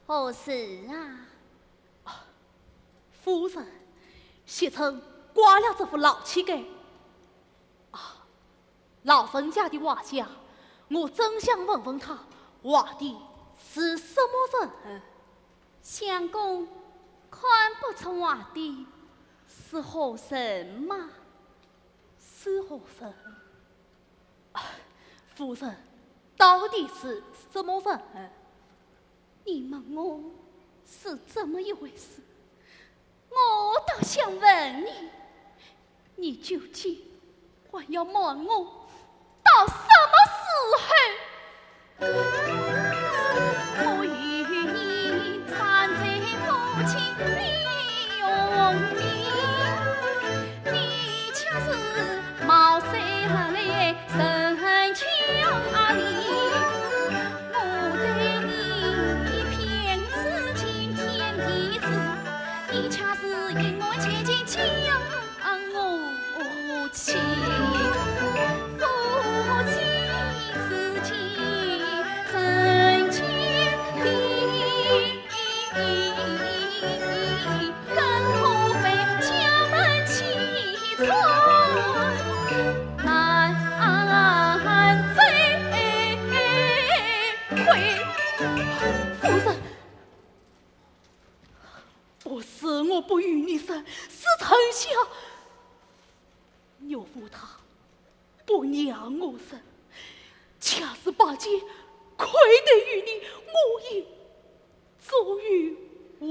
何事啊？夫人，惜春挂了这副老乞丐。啊，老人家的画像，我真想问问他，画的是什么人？ 相公，看不出画的是何人吗？是何人？啊，夫人，到底是什么人？你问我是怎么一回事，我倒想问你， 你究竟还要瞒我到什么时候？我与你站在夫妻的永远，你却是茅塞而来人家里。我对你一片痴情天地志，你却是与我结情江 啊，我妻，夫妻之间真情的更可悲，家门千串难追悔。夫人， 不是我不与你生，是春香。岳父他不让我生，恰是把姐亏待于你，我也左右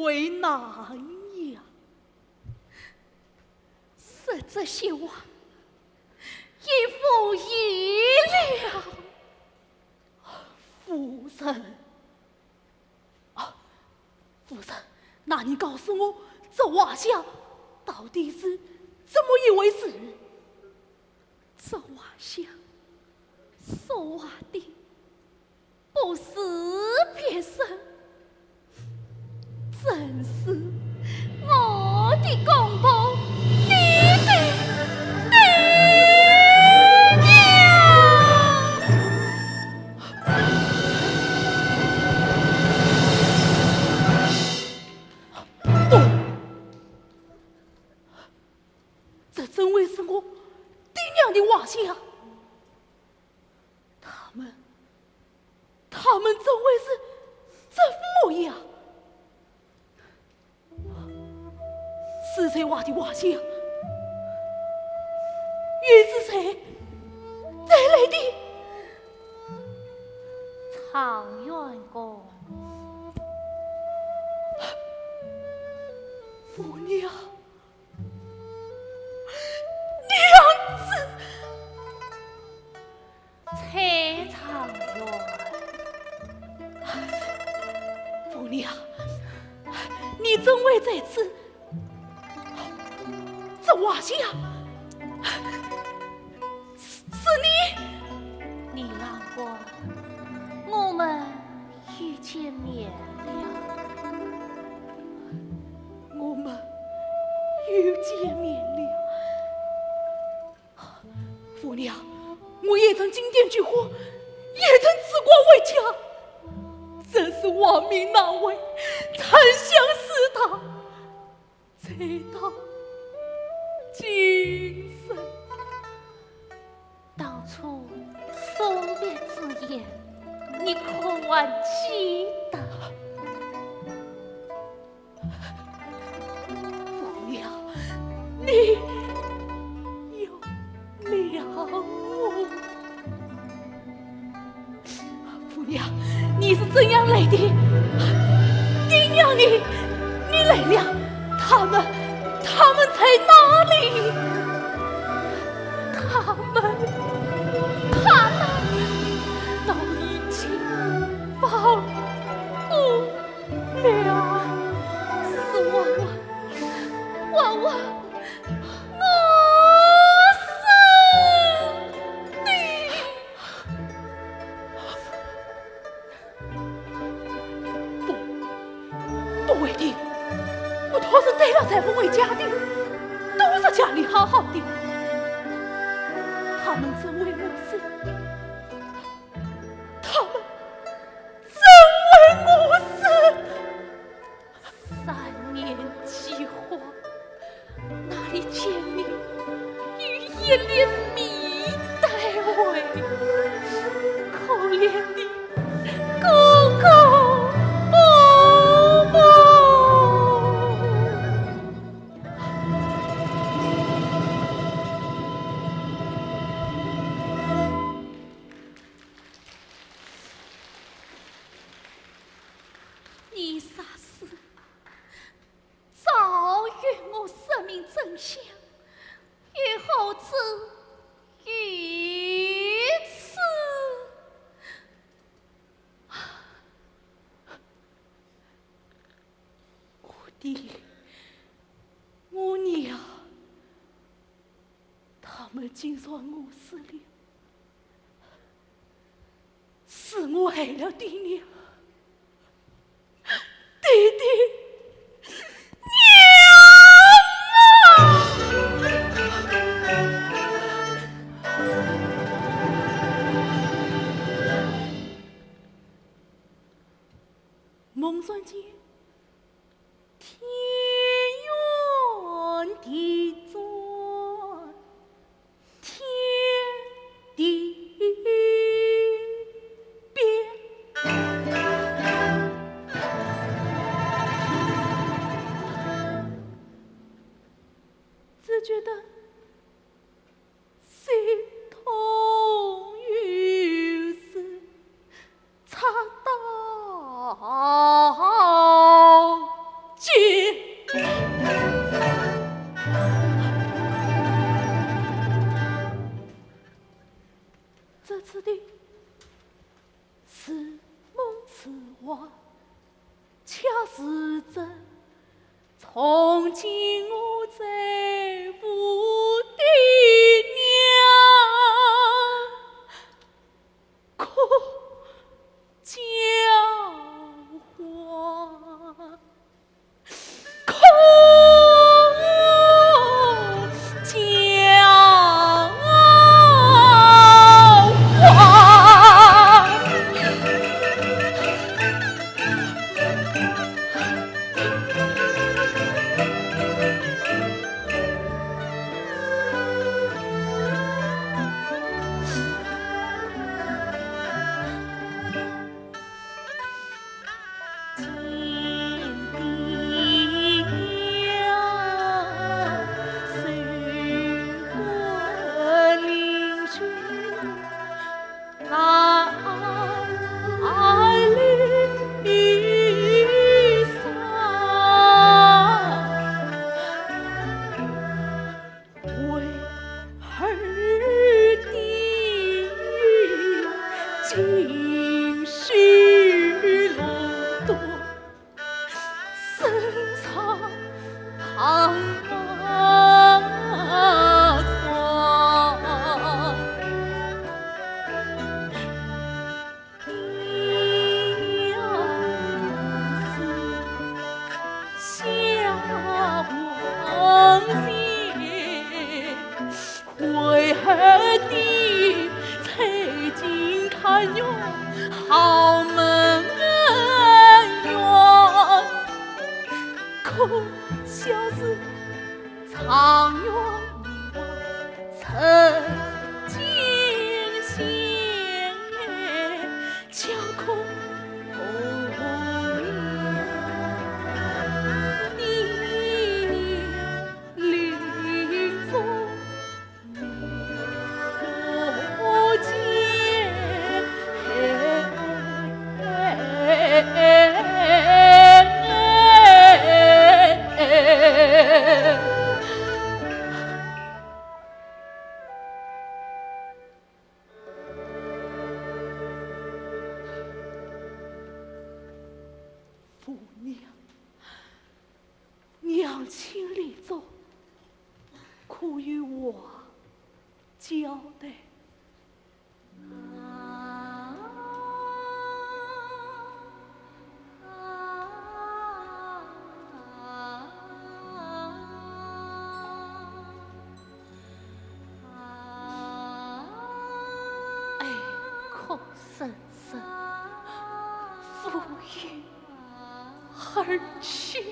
为难呀。说这些话，已无意义了。夫人， 啊，夫人，那你告诉我，这画像到底是怎么一回事？这画像所画的不是别人，正是我的公婆，你的爹娘。 不，这怎会是我爹娘的画像？他们，他们怎会是的模样。是谁画的画像？又是谁带来的？状元公。 红娘，娘子。蔡状元。红娘，你怎会在此？这画像， 是，是你？李郎官，我们又见面了。我们又见面了。红娘，我也曾金殿菊花，也曾紫光回家，真是王命难违，沉香似塔。 才到今生。当初送别之言，你可还记得？红娘，你又 了我。红娘，你是怎样来的？爹娘呢？你来了，他们，他们在哪里？他们，他们都已经放过了。是我，我，我，我， 我死的。不，不会的，我托人带了裁缝回家的，都说家里好好的。他们真为我死，他们真为我死。 三年饥荒，哪里见你有一粒米带回？可怜的哥哥婆婆。 你杀死，早与我说明真相，又何至于此？我爹，我娘，他们竟说我死了。 是我害了爹娘。爹爹，娘啊！梦算间，天圆地转， 天地变。只觉得心痛又是 插刀尖。这次的似梦似幻，恰似真。从今我再无爹娘， 可交换，可交换。为何的曾经看月好门缘，可笑是常远已忘曾经心。夫人，娘亲临终，可有话交代？ 哀哭声声，父语而去。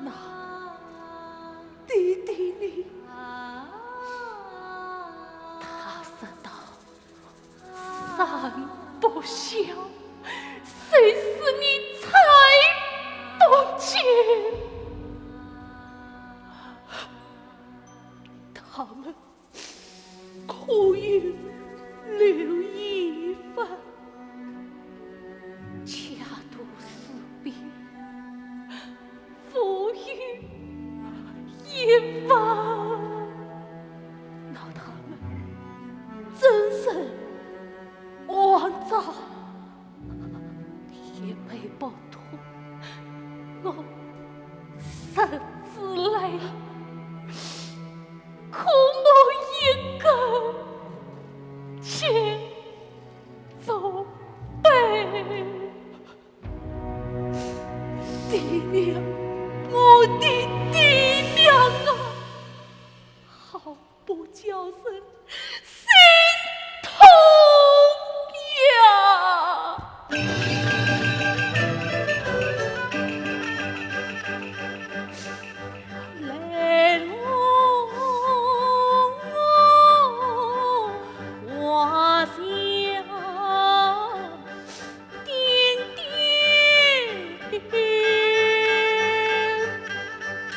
那弟弟呢？他说道：三不孝，谁是你才不见？他们 可有留一番？恰度时病，无有一番。那他们怎生安葬？ 也没报托我十子来，可我一个亲祖辈。爹娘，我的爹娘啊！ 好不叫人心痛呀！来，我，我，我想 点点吧。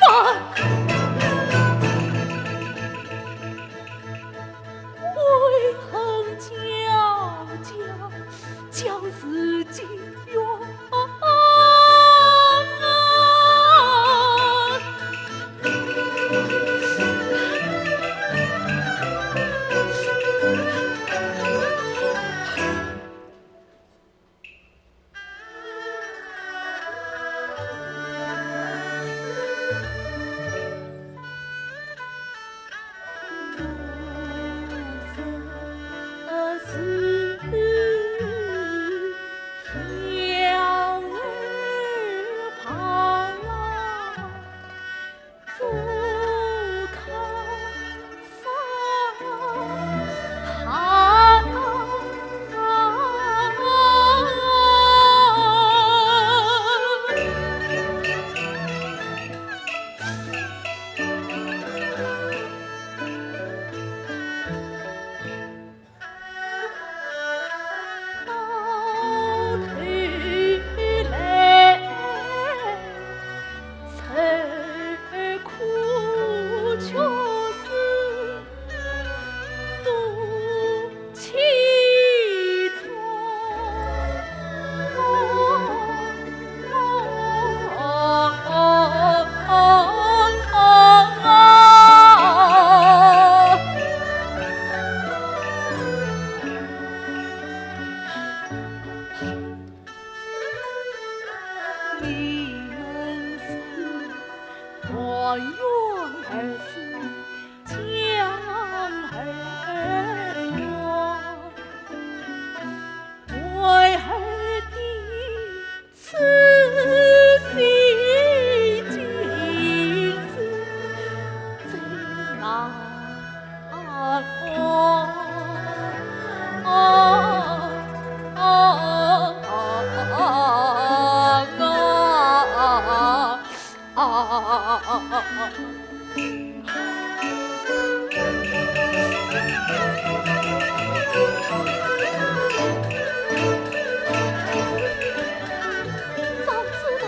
早知道，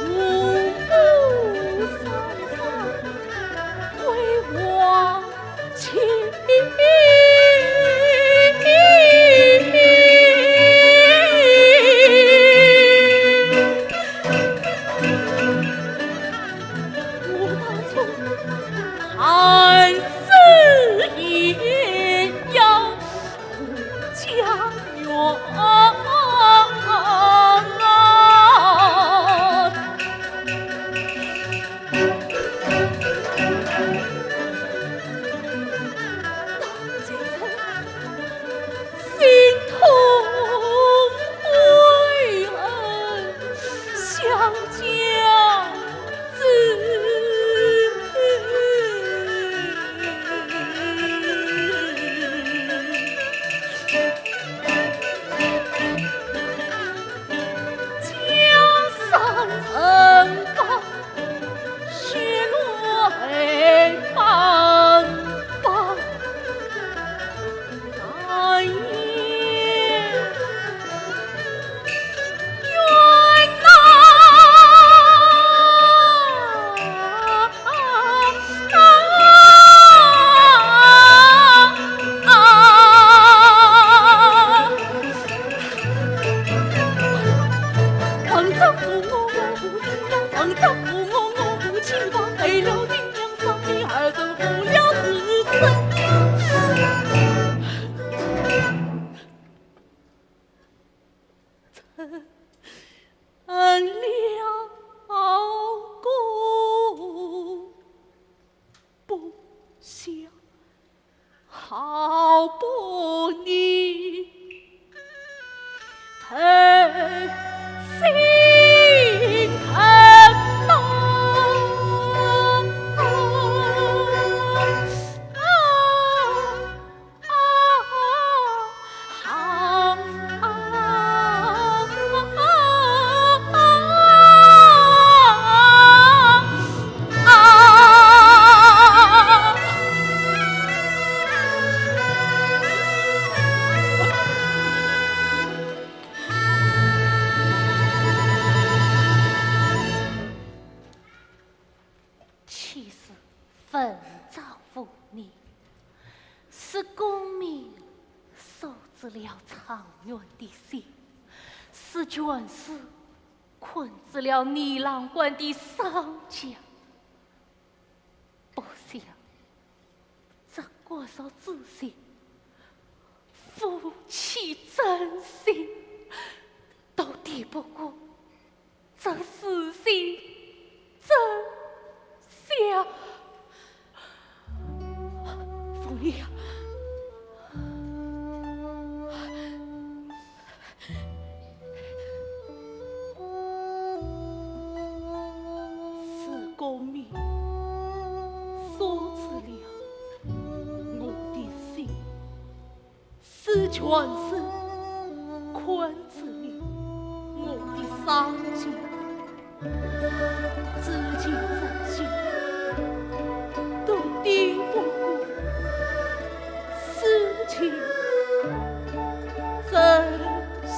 我不伤心，为我情。 我当初看似也要家园。 心痛悔恨，想家之。 江山盛放，血泪斑斑，难掩冤枉。 成了功不孝，好不义，投心成道。 岂是文章无力，是功名束之了长远的心，是权势困住了泥郎官的双脚。不想，这国色之心，夫妻真心，都敌不过 这世事真相。凤丽啊，是功名锁住了我的心。 是权势困住了我的双脚，至今这些都敌不过世情真相。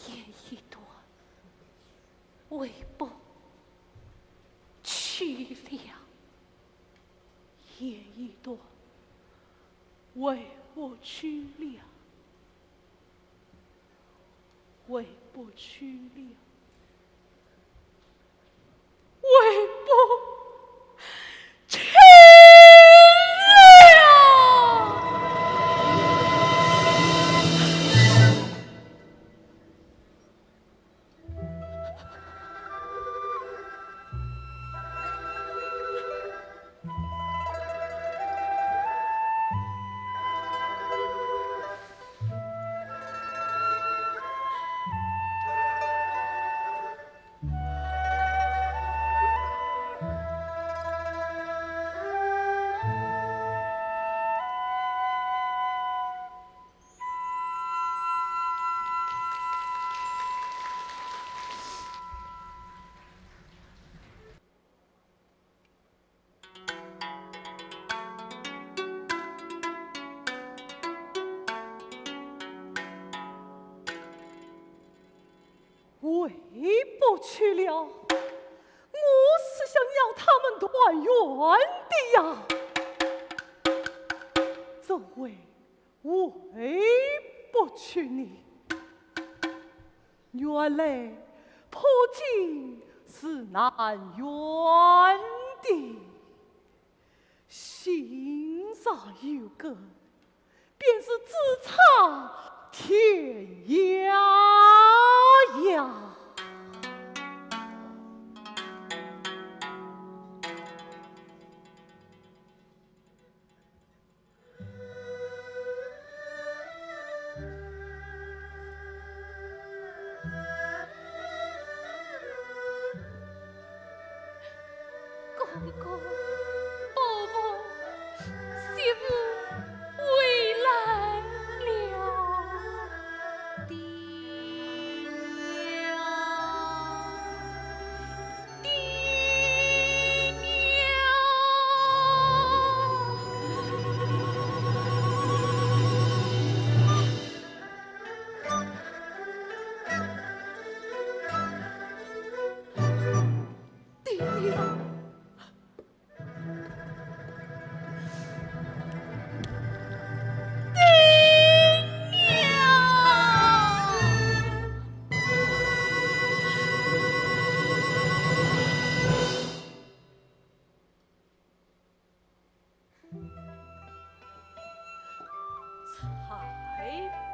眼一段，未不去了。眼一段，未不去了。未不去了。 未不去了。未不去了，我是想要他们团圆的呀。怎会未不去呢？原来破镜是难圆的。 心上有根，便是咫尺天涯呀。公、伯父、媳妇回来了。爹娘，爹娘。爹娘。 爹娘！才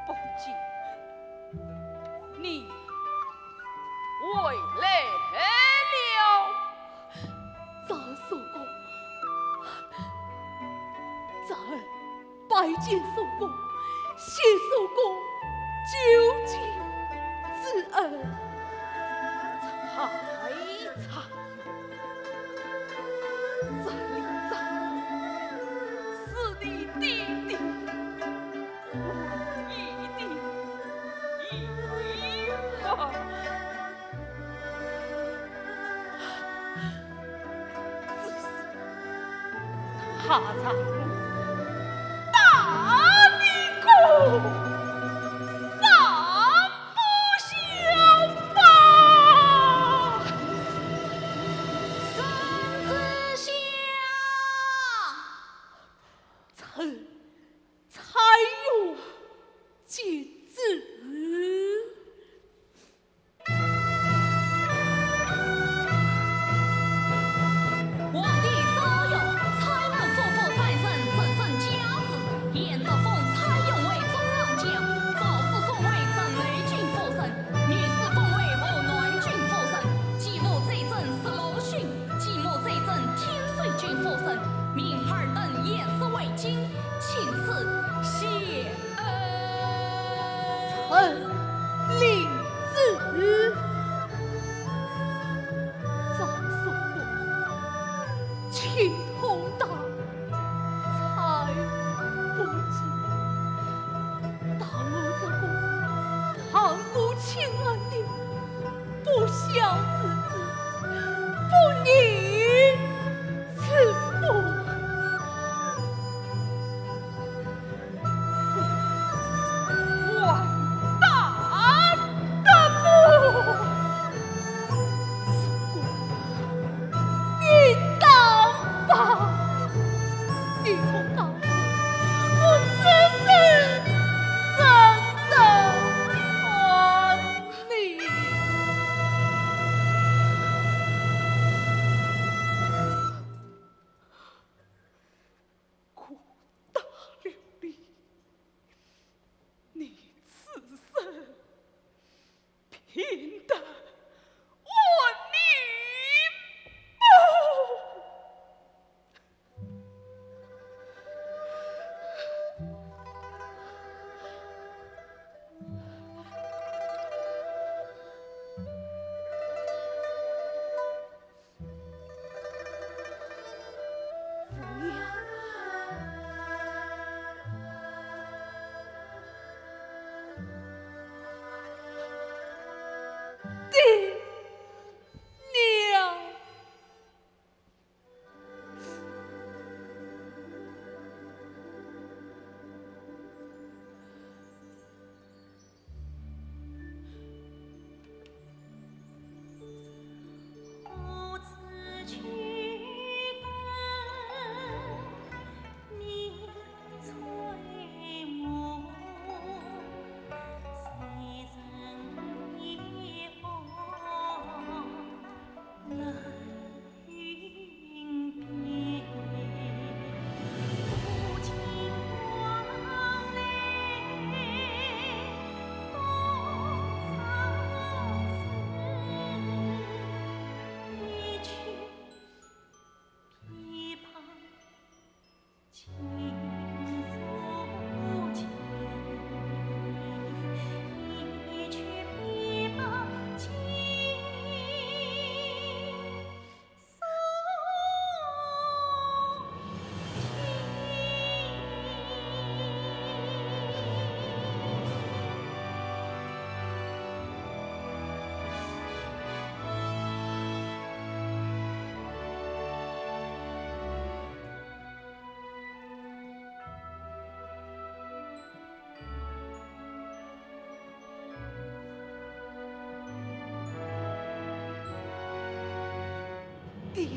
不见，你回来了。张叔公，侄儿拜见叔公，谢叔公救急之恩。才才 这里长是你爹爹，我一定依法。只是他让我打你个三 不孝吧！孙子孝。臣蔡邕接旨。 皇帝诏曰：蔡门夫妇三人，直升甲子，严德凤、蔡邕为中郎将，赵氏凤为镇内军夫人，米氏凤为河南军夫人，继父追赠石路逊，继母追赠天水军夫人，命尔等严氏为亲，钦此谢 臣领旨。赵叔公，请通达蔡邕接旨，打我这个旁无亲人的 不孝之子，不义之父。滚蛋！地